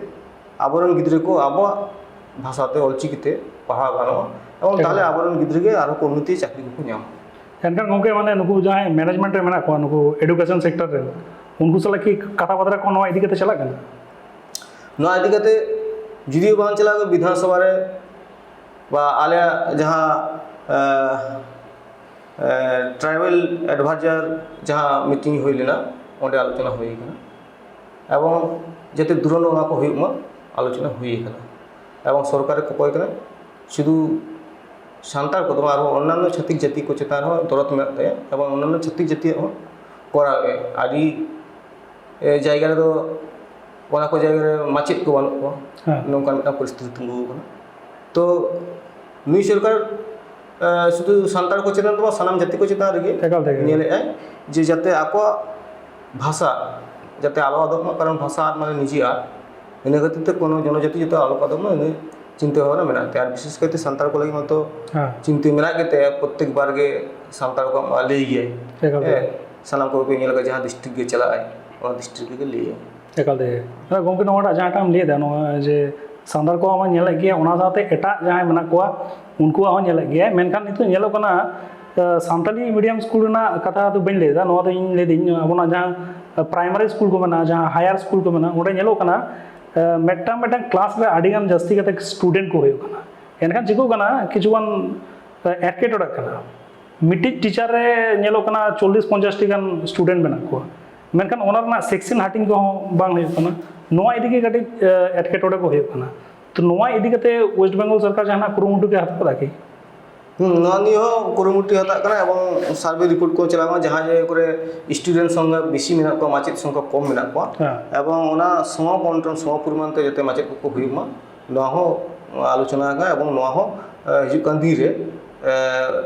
ᱟᱵᱚᱨᱮᱱ ᱜᱤᱫᱽᱨᱟᱹ ᱠᱚ ᱟᱵᱚᱣᱟᱜ ᱵᱷᱟᱥᱟᱛᱮ ᱚᱞᱪᱤᱠᱤᱛᱮ ᱯᱟᱲᱦᱟᱣ ᱜᱟᱱᱚᱜᱼᱟ ᱮᱵᱚᱝ ᱮᱠᱫᱚᱢ᱾ ᱛᱟᱦᱚᱞᱮ ᱟᱵᱚᱨᱮᱱ ᱜᱤᱫᱽᱨᱟᱹ ᱜᱮ ᱟᱨᱦᱚᱸ ᱠᱚ ᱩᱱᱱᱚᱛᱤ ᱪᱟᱹᱠᱨᱤ ᱠᱚᱠᱚ ᱧᱟᱢᱟ᱾ ᱮᱱᱠᱷᱟᱱ ᱜᱚᱢᱠᱮ, ᱢᱟᱱᱮ ᱱᱩᱠᱩ ᱡᱟᱦᱟᱸᱭ ᱢᱮᱱᱮᱡᱽᱢᱮᱱᱴ ᱨᱮ ᱢᱮᱱᱟᱜ ᱠᱚᱣᱟ, ᱱᱩᱠᱩ ᱮᱰᱩᱠᱮᱥᱚᱱ ᱥᱮᱠᱴᱚᱨ ᱨᱮ, ᱩᱱᱠᱩ ᱥᱟᱞᱟᱜ ᱠᱤ ᱠᱟᱛᱷᱟ ᱵᱟᱛᱨᱟ ᱠᱚ ᱱᱚᱣᱟ ᱤᱫᱤ ᱠᱟᱛᱮ ᱪᱟᱞᱟᱜ ᱠᱟᱱᱟ? ᱱᱚᱣᱟ ᱤᱫᱤ ᱠᱟᱛᱮ ᱡᱩᱫᱤᱭᱳ ᱵᱟᱝ ᱪᱟᱞᱟᱜ ᱠᱟᱱᱟ ᱵᱤᱫᱷᱟᱱ ᱥᱚᱵᱷᱟ ᱨᱮ ᱵᱟ ᱟᱞᱮᱭᱟᱜ ᱡᱟᱦᱟᱸ ᱴᱨᱟᱭᱵᱟᱞ ᱮᱰᱵᱷᱟᱭᱡᱟᱨ ᱡᱟᱦᱟᱸ ᱢᱤᱴᱤᱝ ᱦᱩᱭ ᱞᱮᱱᱟ, ᱚᱸᱰᱮ ᱟᱞᱳᱪᱚᱱᱟ ᱦᱩᱭ ᱠᱟᱱᱟ ᱮᱵᱚᱝ ᱡᱟᱛᱮ ᱫᱩᱨᱟᱹᱱ ᱚᱱᱟ ᱠᱚ ᱦᱩᱭᱩᱜ ᱢᱟ, ᱟᱞᱳᱪᱚᱱᱟ ᱦᱩᱭ ᱠᱟᱱᱟ᱾ ᱮᱵᱚᱝ ᱥᱚᱨᱠᱟᱨᱮ ᱠᱚᱠᱚᱭ ᱠᱟᱱᱟ ᱥᱩᱫᱷᱩ ᱥᱟᱱᱛᱟᱲ ᱠᱚᱫᱚ ᱵᱟᱝ, ᱟᱨᱦᱚᱸ ᱚᱱᱱᱟᱱᱚ ᱪᱷᱟᱹᱛᱤᱠ ᱡᱟᱹᱛᱤ ᱠᱚ ᱪᱮᱛᱟᱱ ᱨᱮᱦᱚᱸ ᱫᱚᱨᱚᱫ ᱢᱮᱱᱟᱜ ᱛᱟᱭᱟ ᱮᱵᱚᱝ ᱚᱱᱱᱟᱱᱚ ᱪᱷᱟᱹᱛᱤᱠ ᱡᱟᱹᱛᱤᱭᱟᱜ ᱦᱚᱸ ᱠᱚᱨᱟᱣᱮᱫᱼᱟᱭ᱾ ᱟᱹᱰᱤ ᱮ, ᱡᱟᱭᱜᱟ ᱨᱮᱫᱚ ᱚᱱᱟ ᱠᱚ ᱡᱟᱭᱜᱟ ᱨᱮ ᱢᱟᱪᱮᱫ ᱠᱚ ᱵᱟᱹᱱᱩᱜ ᱠᱚᱣᱟ᱾ ᱦᱮᱸ᱾ ᱱᱚᱝᱠᱟᱱ ᱢᱤᱫᱴᱟᱝ ᱯᱚᱨᱤᱥᱛᱷᱤᱛᱤ ᱛᱤᱸᱜᱩ ᱟᱠᱟᱱᱟ᱾ ᱛᱚ ᱱᱩᱭ ᱥᱚᱨᱠᱟᱨ ᱮ, ᱥᱩᱫᱷᱩ ᱥᱟᱱᱛᱟᱲ ᱠᱚ ᱪᱮᱛᱟᱱ ᱫᱚ ᱵᱟᱝ, ᱥᱟᱱᱟᱢ ᱡᱟᱹᱛᱤ ᱠᱚ ᱪᱮᱛᱟᱱ ᱨᱮᱜᱮ ᱮᱠᱟᱞ ᱛᱮᱜᱮ᱾ ᱧᱮᱞᱮᱫᱼᱟᱭ ᱡᱮ ᱡᱟᱛᱮ ᱟᱠᱚᱣᱟᱜ ᱵᱷᱟᱥᱟ ᱡᱟᱛᱮ ᱟᱞᱚ ᱟᱫᱚᱜ ᱢᱟ, ᱠᱟᱨᱚᱱ ᱵᱷᱟᱥᱟ ᱟᱫ ᱢᱟᱱᱮ ᱱᱤᱡᱮ ᱟᱫ᱾ ᱤᱱᱟᱹ ᱠᱷᱟᱹᱛᱤᱨ ᱛᱮ ᱠᱳᱱᱳ ᱡᱚᱱᱚᱡᱟᱹᱛᱤ ᱡᱟᱛᱮ ᱟᱞᱚ ᱠᱚ ᱟᱫᱚᱜ ᱢᱟ, ᱤᱱᱟᱹ ᱪᱤᱱᱛᱟᱹ ᱵᱷᱟᱵᱽᱱᱟ ᱢᱮᱱᱟᱜ ᱛᱟᱭᱟ᱾ ᱟᱨ ᱵᱤᱥᱮᱥ ᱠᱟᱭᱛᱮ ᱥᱟᱱᱛᱟᱲ ᱠᱚ ᱞᱟᱹᱜᱤᱫ ᱢᱟᱛᱚ ᱦᱮᱸ᱾ ᱪᱤᱱᱛᱟᱹ ᱢᱮᱱᱟᱜ ᱜᱮᱛᱟᱭᱟ, ᱯᱨᱚᱛᱛᱮᱠ ᱵᱟᱨ ᱜᱮ ᱥᱟᱱᱛᱟᱲ ᱠᱚᱣᱟᱜ ᱢᱟ ᱞᱟᱹᱭ ᱜᱮᱭᱟᱭ᱾ ᱮᱠᱟᱞ ᱛᱮᱜᱮ᱾ ᱦᱮᱸ, ᱥᱟᱱᱟᱢ ᱠᱚᱜᱮ ᱠᱚ ᱧᱮᱞ ᱟᱠᱟᱫᱟ, ᱡᱟᱦᱟᱸ ᱰᱤᱥᱴᱨᱤᱠᱴ ᱜᱮ ᱪᱟᱞᱟᱜ ᱟᱭ, ᱚᱱᱟ ᱰᱤᱥᱴᱨᱤᱠᱴ ᱨᱮᱜᱮ ᱞᱟᱹᱭᱟᱭ᱾ ᱮᱠᱟᱞ ᱛᱮᱜᱮ᱾ ᱟᱫᱚ ᱜᱚᱢᱠᱮ, ᱱᱚᱣᱟᱴᱟᱜ ᱡᱟᱦᱟᱸᱴᱟᱜ ᱮᱢ ᱞᱟᱹᱭ ᱮᱫᱟ, ᱱᱚᱣᱟ ᱡᱮ ᱥᱟᱱᱛᱟᱲ ᱠᱚᱣᱟᱜ ᱢᱟ ᱧᱮᱞᱮᱫ ᱜᱮᱭᱟ, ᱚᱱᱟ ᱥᱟᱶᱛᱮ ᱮᱴᱟᱜ ᱡᱟᱦᱟᱸᱭ ᱢᱮᱱᱟᱜ ᱠᱚᱣᱟ, ᱩᱱᱠᱩᱣᱟᱜ ᱦᱚᱸ ᱧᱮᱞᱮᱫ ᱜᱮᱭᱟ᱾ ᱢᱮᱱᱠᱷᱟᱱ ᱱᱤᱛᱚᱜ ᱧᱮᱞᱚᱜ ᱠᱟᱱᱟ, ᱮ, ᱥᱟᱱᱛᱟᱞᱤ ᱢᱤᱰᱤᱭᱟᱢ ᱥᱠᱩᱞ ᱨᱮᱱᱟᱜ ᱠᱟᱛᱷᱟ ᱫᱚ ᱵᱟᱹᱧ ᱞᱟᱹᱭ ᱮᱫᱟ, ᱱᱚᱣᱟ ᱫᱚ ᱤᱧ ᱞᱟᱹᱭ ᱫᱟᱹᱧ, ᱟᱵᱚᱱᱟᱜ ᱡᱟᱦᱟᱸ ᱯᱨᱟᱭᱢᱟᱨᱤ ᱥᱠᱩᱞ ᱠᱚ ᱢᱮᱱᱟᱜᱼᱟ, ᱡᱟᱦᱟᱸ ᱦᱟᱭᱟᱨ ᱥᱠᱩᱞ ᱠᱚ ᱢᱮᱱᱟᱜᱼᱟ, ᱚᱸᱰᱮ ᱧᱮᱞᱚᱜ ᱠᱟᱱᱟ, ᱮ, ᱢᱤᱫᱴᱟᱝ ᱢᱤᱫᱴᱟᱝ ᱠᱞᱟᱥ ᱨᱮ ᱟᱹᱰᱤ ᱜᱟᱱ ᱡᱟᱹᱥᱛᱤ ᱠᱟᱛᱮ ᱥᱴᱩᱰᱮᱱᱴ ᱠᱚ ᱦᱩᱭᱩᱜ ᱠᱟᱱᱟ᱾ ᱮᱱᱠᱷᱟᱱ ᱪᱤᱠᱟᱹᱜ ᱠᱟᱱᱟ, ᱠᱤᱪᱷᱩᱜᱟᱱ, ᱮ, ᱮᱴᱠᱮᱴᱚᱬᱮᱜ ᱠᱟᱱᱟ᱾ ᱢᱤᱫᱴᱤᱡ ᱴᱤᱪᱟᱨ ᱨᱮ ᱧᱮᱞᱚᱜ ᱠᱟᱱᱟ ᱪᱚᱞᱞᱤᱥ ᱯᱚᱧᱪᱟᱥ ᱴᱤ ᱜᱟᱱ ᱥᱴᱩᱰᱮᱱᱴ ᱢᱮᱱᱟᱜ ᱠᱚᱣᱟ, ᱢᱮᱱᱠᱷᱟᱱ ᱚᱱᱟ ᱨᱮᱱᱟᱜ ᱥᱮᱠᱥᱚᱱ ᱦᱟᱹᱴᱤᱧ ᱠᱚᱦᱚᱸ ᱵᱟᱝ ᱦᱩᱭᱩᱜ ᱠᱟᱱᱟ᱾ ᱱᱚᱣᱟ ᱤᱫᱤ ᱜᱮ ᱠᱟᱹᱴᱤᱡ, ᱮ, ᱮᱴᱠᱮᱴᱚᱬᱮ ᱠᱚ ᱦᱩᱭᱩᱜ ᱠᱟᱱᱟ᱾ ᱛᱚ ᱱᱚᱣᱟ ᱤᱫᱤ ᱠᱟᱛᱮ ᱳᱭᱮᱥᱴ ᱵᱮᱝᱜᱚᱞ ᱥᱚᱨᱠᱟᱨ ᱡᱟᱦᱟᱱᱟᱜ ᱠᱩᱨᱩᱢᱩᱴᱩ ᱜᱮ ᱦᱟᱛᱟᱣ ᱠᱟᱫᱟ ᱠᱤ? ᱦᱩᱸ, ᱱᱚᱣᱟ ᱱᱤᱭᱮ ᱦᱚᱸ ᱠᱩᱨᱩᱢᱩᱴᱩ ᱦᱟᱛᱟᱜ ᱠᱟᱱᱟ ᱮᱵᱚᱝ survey report ᱠᱚ ᱪᱟᱞᱟᱜ ᱠᱟᱱᱟ, ᱡᱟᱦᱟᱸ ᱡᱟᱭᱜᱟ ᱠᱚᱨᱮ student ᱥᱚᱝᱠᱷᱟ ᱵᱮᱥᱤ ᱢᱮᱱᱟᱜ ᱠᱚᱣᱟ, ᱢᱟᱪᱮᱫ ᱥᱚᱝᱠᱷᱟ ᱠᱚᱢ ᱢᱮᱱᱟᱜ ᱠᱚᱣᱟ, ᱦᱮᱸ᱾ ᱮᱵᱚᱝ ᱚᱱᱟ ᱥᱚᱢ ᱵᱚᱱᱴᱚᱱ, ᱥᱚᱢ ᱯᱚᱨᱤᱢᱟᱱ ᱛᱮ ᱡᱟᱛᱮ ᱢᱟᱪᱮᱫ ᱠᱚᱠᱚ ᱦᱩᱭᱩᱜ ᱢᱟ, ᱱᱚᱣᱟ ᱦᱚᱸ ᱟᱞᱳᱪᱚᱱᱟ ᱟᱠᱟᱱᱟ ᱮᱵᱚᱝ ᱱᱚᱣᱟ ᱦᱚᱸ, ᱮ, ᱦᱤᱡᱩᱜ ᱠᱟᱱ ᱫᱤᱱ ᱨᱮ, ᱮ,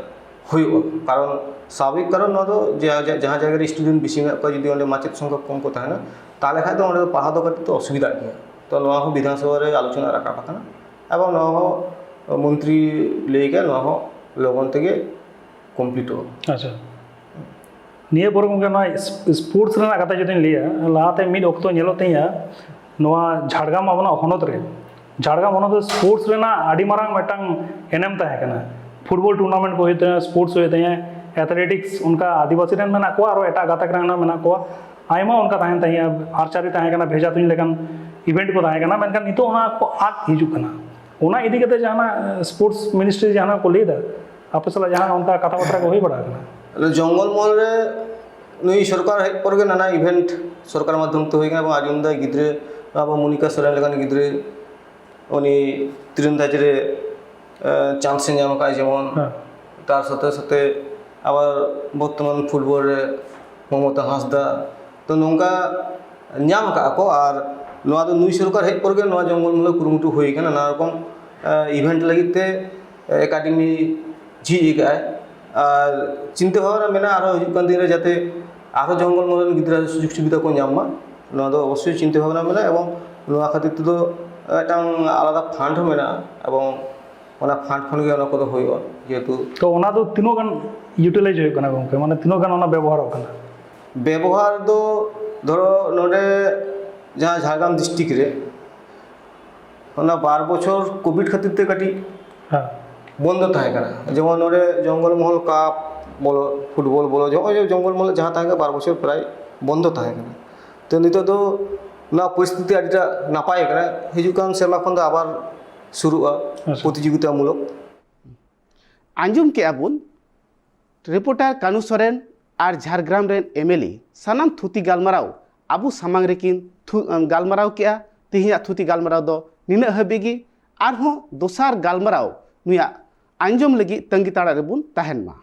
ᱦᱩᱭᱩᱜᱼᱟ᱾ ᱠᱟᱨᱚᱱ ᱥᱟᱵᱷᱟᱵᱤᱠ ᱠᱟᱨᱚᱱ ᱱᱚᱣᱟ ᱫᱚ ᱡᱮ, ᱡᱮ, ᱡᱟᱦᱟᱸ ᱡᱟᱭᱜᱟ ᱨᱮ student ᱵᱮᱥᱤ ᱢᱮᱱᱟᱜ ᱠᱚᱣᱟ, ᱡᱩᱫᱤ ᱚᱸᱰᱮ ᱢᱟᱪᱮᱫ ᱥᱚᱝᱠᱷᱟ ᱠᱚᱢ ᱠᱚ ᱛᱟᱦᱮᱱᱟ, ᱛᱟᱦᱚᱞᱮ ᱠᱷᱟᱱ ᱫᱚ ᱚᱸᱰᱮ ᱫᱚ ᱯᱟᱲᱦᱟᱣ ᱫᱚ ᱠᱟᱹᱴᱤᱡ ᱫᱚ ᱚᱥᱩᱵᱤᱫᱷᱟᱜ ᱜᱮᱭᱟ᱾ ᱛᱚ ᱱᱚᱣᱟ ᱦᱚᱸ ᱵᱤᱫᱷᱟᱱ ᱥᱚᱵᱷᱟ ᱨᱮ ᱟᱞᱳᱪᱚᱱᱟ ᱨᱟᱠᱟᱵ ᱟᱠᱟᱱᱟ ᱮᱵᱚᱝ ᱱᱚᱣᱟ ᱦᱚᱸ ᱢᱚᱱᱛᱨᱤ ᱞᱟᱹᱭ ᱠᱮᱫ, ᱱᱚᱣᱟ ᱦᱚᱸ ᱞᱚᱜᱚᱱ ᱛᱮᱜᱮ ᱠᱚᱢᱯᱞᱤᱴᱚᱜᱼᱟ᱾ ᱟᱪᱪᱷᱟ, ᱱᱤᱭᱟᱹ ᱯᱚᱨᱮ ᱜᱚᱢᱠᱮ ᱱᱚᱣᱟ ᱥᱯᱳᱨᱴᱥ ᱨᱮᱱᱟᱜ ᱠᱟᱛᱷᱟ ᱡᱩᱫᱤᱧ ᱞᱟᱹᱭᱟ, ᱞᱟᱦᱟᱛᱮ ᱢᱤᱫ ᱚᱠᱛᱚ ᱧᱮᱞᱚᱜ ᱛᱟᱦᱮᱸᱜᱼᱟ, ᱱᱚᱣᱟ ᱡᱷᱟᱲᱜᱨᱟᱢ ᱟᱵᱚᱱᱟᱜ ᱦᱚᱱᱚᱛ ᱨᱮ, ᱡᱷᱟᱲᱜᱨᱟᱢ ᱦᱚᱱᱚᱛ ᱨᱮ ᱥᱯᱳᱨᱴᱥ ᱨᱮᱱᱟᱜ ᱟᱹᱰᱤ ᱢᱟᱨᱟᱝ ᱢᱤᱫᱴᱟᱝ ᱮᱱᱮᱢ ᱛᱟᱦᱮᱸ ᱠᱟᱱᱟ᱾ ᱯᱷᱩᱴᱵᱚᱞ ᱴᱩᱨᱱᱟᱢᱮᱱᱴ ᱠᱚ ᱦᱩᱭᱩᱜ ᱛᱟᱦᱮᱸᱜᱼᱟ, ᱥᱯᱳᱨᱴᱥ ᱦᱩᱭᱩᱜ ᱛᱟᱦᱮᱸᱜᱼᱟ, ᱮᱛᱷᱞᱮᱴᱤᱠᱥ, ᱚᱱᱠᱟ ᱟᱹᱫᱤᱵᱟᱹᱥᱤ ᱨᱮᱱ ᱢᱮᱱᱟᱜ ᱠᱚᱣᱟ, ᱟᱨᱚ ᱮᱴᱟᱜ ᱜᱟᱛᱟᱠ ᱨᱮᱱ ᱦᱚᱸ ᱢᱮᱱᱟᱜ ᱠᱚᱣᱟ, ᱟᱭᱢᱟ ᱚᱱᱠᱟ ᱛᱟᱦᱮᱸ ᱛᱟᱦᱮᱸᱜᱼᱟ, ᱟᱨᱪᱟᱨᱤ ᱛᱟᱦᱮᱸ ᱠᱟᱱᱟ, ᱵᱷᱮᱡᱟ ᱛᱩᱧ ᱞᱮᱠᱟᱱ ᱤᱵᱷᱮᱱᱴ ᱠᱚ ᱛᱟᱦᱮᱸ ᱠᱟᱱᱟ, ᱢᱮᱱᱠᱷᱟᱱ ᱱᱤᱛᱚᱜ ᱚᱱᱟ ᱠᱚ ᱟᱫ ᱦᱤᱡᱩᱜ ᱠᱟᱱᱟ᱾ ᱚᱱᱟ ᱤᱫᱤ ᱠᱟᱛᱮ ᱡᱟᱦᱟᱱᱟᱜ ᱥᱯᱳᱨᱴᱥ ᱢᱤᱱᱤᱥᱴᱨᱤ ᱡᱟᱦᱟᱱᱟᱜ ᱠᱚ ᱞᱟᱹᱭ ᱮᱫᱟ, ᱟᱯᱮ ᱥᱟᱞᱟᱜ ᱡᱟᱦᱟᱱᱟᱜ ᱚᱱᱠᱟ ᱠᱟᱛᱷᱟ ᱵᱟᱛᱨᱟ ᱠᱚ ᱦᱩᱭ ᱵᱟᱲᱟ ᱟᱠᱟᱱᱟ? ᱟᱫᱚ ᱡᱚᱝᱜᱚᱞ ᱢᱚᱦᱚᱞ ᱨᱮ ᱱᱩᱭ ᱥᱚᱨᱠᱟᱨ ᱦᱮᱡ ᱯᱚᱨ ᱜᱮ ᱱᱟᱱᱟ ᱤᱵᱷᱮᱱᱴ ᱥᱚᱨᱠᱟᱨ ᱢᱟᱫᱽᱫᱷᱚᱢ ᱛᱮ ᱦᱩᱭ ᱠᱟᱱᱟ ᱮᱵᱚᱝ ᱟᱸᱡᱚᱢ ᱮᱫᱟ ᱜᱤᱫᱽᱨᱟᱹ, ᱟᱵᱚ ᱢᱚᱱᱤᱠᱟ ᱥᱚᱨᱮᱱ ᱞᱮᱠᱟᱱ ᱜᱤᱫᱽᱨᱟᱹ ᱩᱱᱤ ᱛᱤᱨᱚᱱᱫᱟᱡᱽ ᱨᱮ, ᱮ, ᱪᱟᱱᱥ ᱮ ᱧᱟᱢ ᱟᱠᱟᱫᱼᱟ ᱡᱮᱢᱚᱱ᱾ ᱦᱮᱸ᱾ ᱛᱟᱨ ᱥᱟᱛᱷᱮ ᱥᱟᱛᱷᱮ ᱟᱵᱟᱨ ᱵᱚᱨᱛᱚᱢᱟᱱ ᱯᱷᱩᱴᱵᱚᱞ ᱨᱮ ᱢᱚᱢᱚᱛᱟ ᱦᱟᱸᱥᱫᱟ, ᱛᱚ ᱱᱚᱝᱠᱟ ᱧᱟᱢ ᱟᱠᱟᱫᱼᱟ ᱠᱚ᱾ ᱟᱨ ᱱᱚᱣᱟ ᱫᱚ ᱱᱩᱭ ᱥᱚᱨᱠᱟᱨ ᱦᱮᱡ ᱯᱚᱨ ᱜᱮ ᱱᱚᱣᱟ ᱡᱚᱝᱜᱚᱞ ᱢᱚᱦᱚᱞ ᱠᱩᱨᱩᱢᱩᱴᱩ ᱦᱩᱭ ᱠᱟᱱᱟ, ᱱᱟᱱᱟ ᱨᱚᱠᱚᱢ, ᱮ, ᱤᱵᱷᱮᱱᱴ ᱞᱟᱹᱜᱤᱫ ᱛᱮ, ᱮ, ᱮᱠᱟᱰᱮᱢᱤ ᱡᱷᱤᱡ ᱟᱠᱟᱫᱼᱟᱭ᱾ ᱟᱨ ᱪᱤᱱᱛᱟᱹ ᱵᱷᱟᱵᱽᱱᱟ ᱢᱮᱱᱟᱜᱼᱟ ᱟᱨᱦᱚᱸ ᱦᱤᱡᱩᱜ ᱠᱟᱱ ᱫᱤᱱ ᱨᱮ ᱡᱟᱛᱮ ᱟᱨᱦᱚᱸ ᱡᱚᱝᱜᱚᱞ ᱢᱚᱦᱚᱞ ᱨᱮᱱ ᱜᱤᱫᱽᱨᱟᱹ ᱥᱩᱡᱳᱜᱽ ᱥᱩᱵᱤᱫᱷᱟ ᱠᱚ ᱧᱟᱢ ᱢᱟ, ᱱᱚᱣᱟ ᱫᱚ ᱚᱵᱚᱥᱥᱳᱭ ᱪᱤᱱᱛᱟᱹ ᱵᱷᱟᱵᱽᱱᱟ ᱢᱮᱱᱟᱜᱼᱟ᱾ ᱮᱵᱚᱝ ᱱᱚᱣᱟ ᱠᱷᱟᱹᱛᱤᱨ ᱛᱮᱫᱚ ᱢᱤᱫᱴᱟᱝ ᱟᱞᱟᱫᱟ ᱯᱷᱟᱱᱰ ᱦᱚᱸ ᱢᱮᱱᱟᱜᱼᱟ ᱮᱵᱚᱝ ᱚᱱᱟ ᱯᱷᱟᱱᱰ ᱠᱷᱚᱱ ᱜᱮ ᱚᱱᱟ ᱠᱚᱫᱚ ᱦᱩᱭᱩᱜᱼᱟ᱾ ᱡᱮᱦᱮᱛᱩ ᱛᱚ ᱚᱱᱟ ᱫᱚ ᱛᱤᱱᱟᱹᱜ ᱜᱟᱱ ᱤᱭᱩᱴᱤᱞᱟᱭᱤᱡᱽ ᱦᱩᱭᱩᱜ ᱠᱟᱱᱟ ᱜᱚᱢᱠᱮ, ᱢᱟᱱᱮ ᱛᱤᱱᱟᱹᱜ ᱜᱟᱱ ᱚᱱᱟ ᱵᱮᱵᱚᱦᱟᱨᱚᱜ ᱠᱟᱱᱟ? ᱵᱮᱵᱚᱦᱟᱨ ᱫᱚ ᱫᱷᱚᱨᱚ ᱱᱚᱰᱮ ᱡᱟᱦᱟᱸ ᱡᱷᱟᱲᱜᱨᱟᱢ ᱰᱤᱥᱴᱨᱤᱠᱴ ᱨᱮ ᱚᱱᱟ ᱵᱟᱨ ᱵᱚᱪᱷᱚᱨ ᱠᱳᱵᱷᱤᱰ ᱠᱷᱟᱹᱛᱤᱨ ᱛᱮ ᱠᱟᱹᱴᱤᱡ ᱦᱮᱸ᱾ ᱵᱚᱱᱫᱚ ᱛᱟᱦᱮᱸ ᱠᱟᱱᱟ, ᱡᱮᱢᱚᱱ ᱱᱚᱰᱮ ᱡᱚᱝᱜᱚᱞ ᱢᱚᱦᱚᱞ ᱠᱟᱯ ᱵᱚᱞᱚ, ᱯᱷᱩᱴᱵᱚᱞ ᱵᱚᱞᱚ, ᱱᱚᱜᱼᱚᱭ ᱡᱮ ᱡᱚᱝᱜᱚᱞ ᱢᱚᱦᱚᱞ ᱡᱟᱦᱟᱸ ᱛᱟᱦᱮᱸ ᱠᱟᱱᱟ ᱵᱟᱨ ᱵᱚᱪᱷᱚᱨ ᱯᱨᱟᱭ ᱵᱚᱱᱫᱚ ᱛᱟᱦᱮᱸ ᱠᱟᱱᱟ᱾ ᱛᱚ ᱱᱤᱛᱚᱜ ᱫᱚ ᱱᱚᱣᱟ ᱯᱚᱨᱤᱥᱛᱷᱤᱛᱤ ᱟᱹᱰᱤᱴᱟ ᱱᱟᱯᱟᱭ ᱠᱟᱱᱟ, ᱦᱤᱡᱩᱜ ᱠᱟᱱ ᱥᱮᱨᱢᱟ ᱠᱷᱚᱱ ᱫᱚ ᱟᱵᱟᱨ ᱥᱩᱨᱩᱜᱼᱟ ᱟᱪᱪᱷᱟ᱾ ᱯᱨᱚᱛᱤᱡᱳᱜᱤᱛᱟᱢᱩᱞᱚᱠ᱾ ᱟᱸᱡᱚᱢ ᱠᱮᱜᱼᱟ ᱵᱚᱱ ᱨᱤᱯᱳᱨᱴᱟᱨ ᱠᱟᱱᱩ ᱥᱚᱨᱮᱱ ᱟᱨ ᱡᱷᱟᱲᱜᱨᱟᱢ ᱨᱮᱱ ᱮᱢᱮᱞᱮ ᱥᱟᱱᱟᱢ ᱛᱷᱩᱛᱤ ᱜᱟᱞᱢᱟᱨᱟᱣ ᱟᱵᱚ ᱥᱟᱢᱟᱝ ᱨᱮᱠᱤᱱ ᱛᱷᱩ-, ᱜᱟᱞᱢᱟᱨᱟᱣ ᱠᱮᱜᱼᱟ᱾ ᱛᱮᱦᱮᱧᱟᱜ ᱛᱷᱩᱛᱤ ᱜᱟᱞᱢᱟᱨᱟᱣ ᱫᱚ ᱱᱤᱱᱟᱹᱜ ᱦᱟᱹᱵᱤᱡ ᱜᱮ᱾ ᱟᱨᱦᱚᱸ ᱫᱚᱥᱟᱨ ᱜᱟᱞᱢᱟᱨᱟᱣ ᱱᱩᱭᱟᱜ ᱟᱸᱡᱚᱢ ᱞᱟᱹᱜᱤᱫ ᱛᱟᱺᱜᱤ ᱛᱟᱲᱟᱜ ᱨᱮᱵᱚᱱ ᱛᱟᱦᱮᱱ ᱢᱟ᱾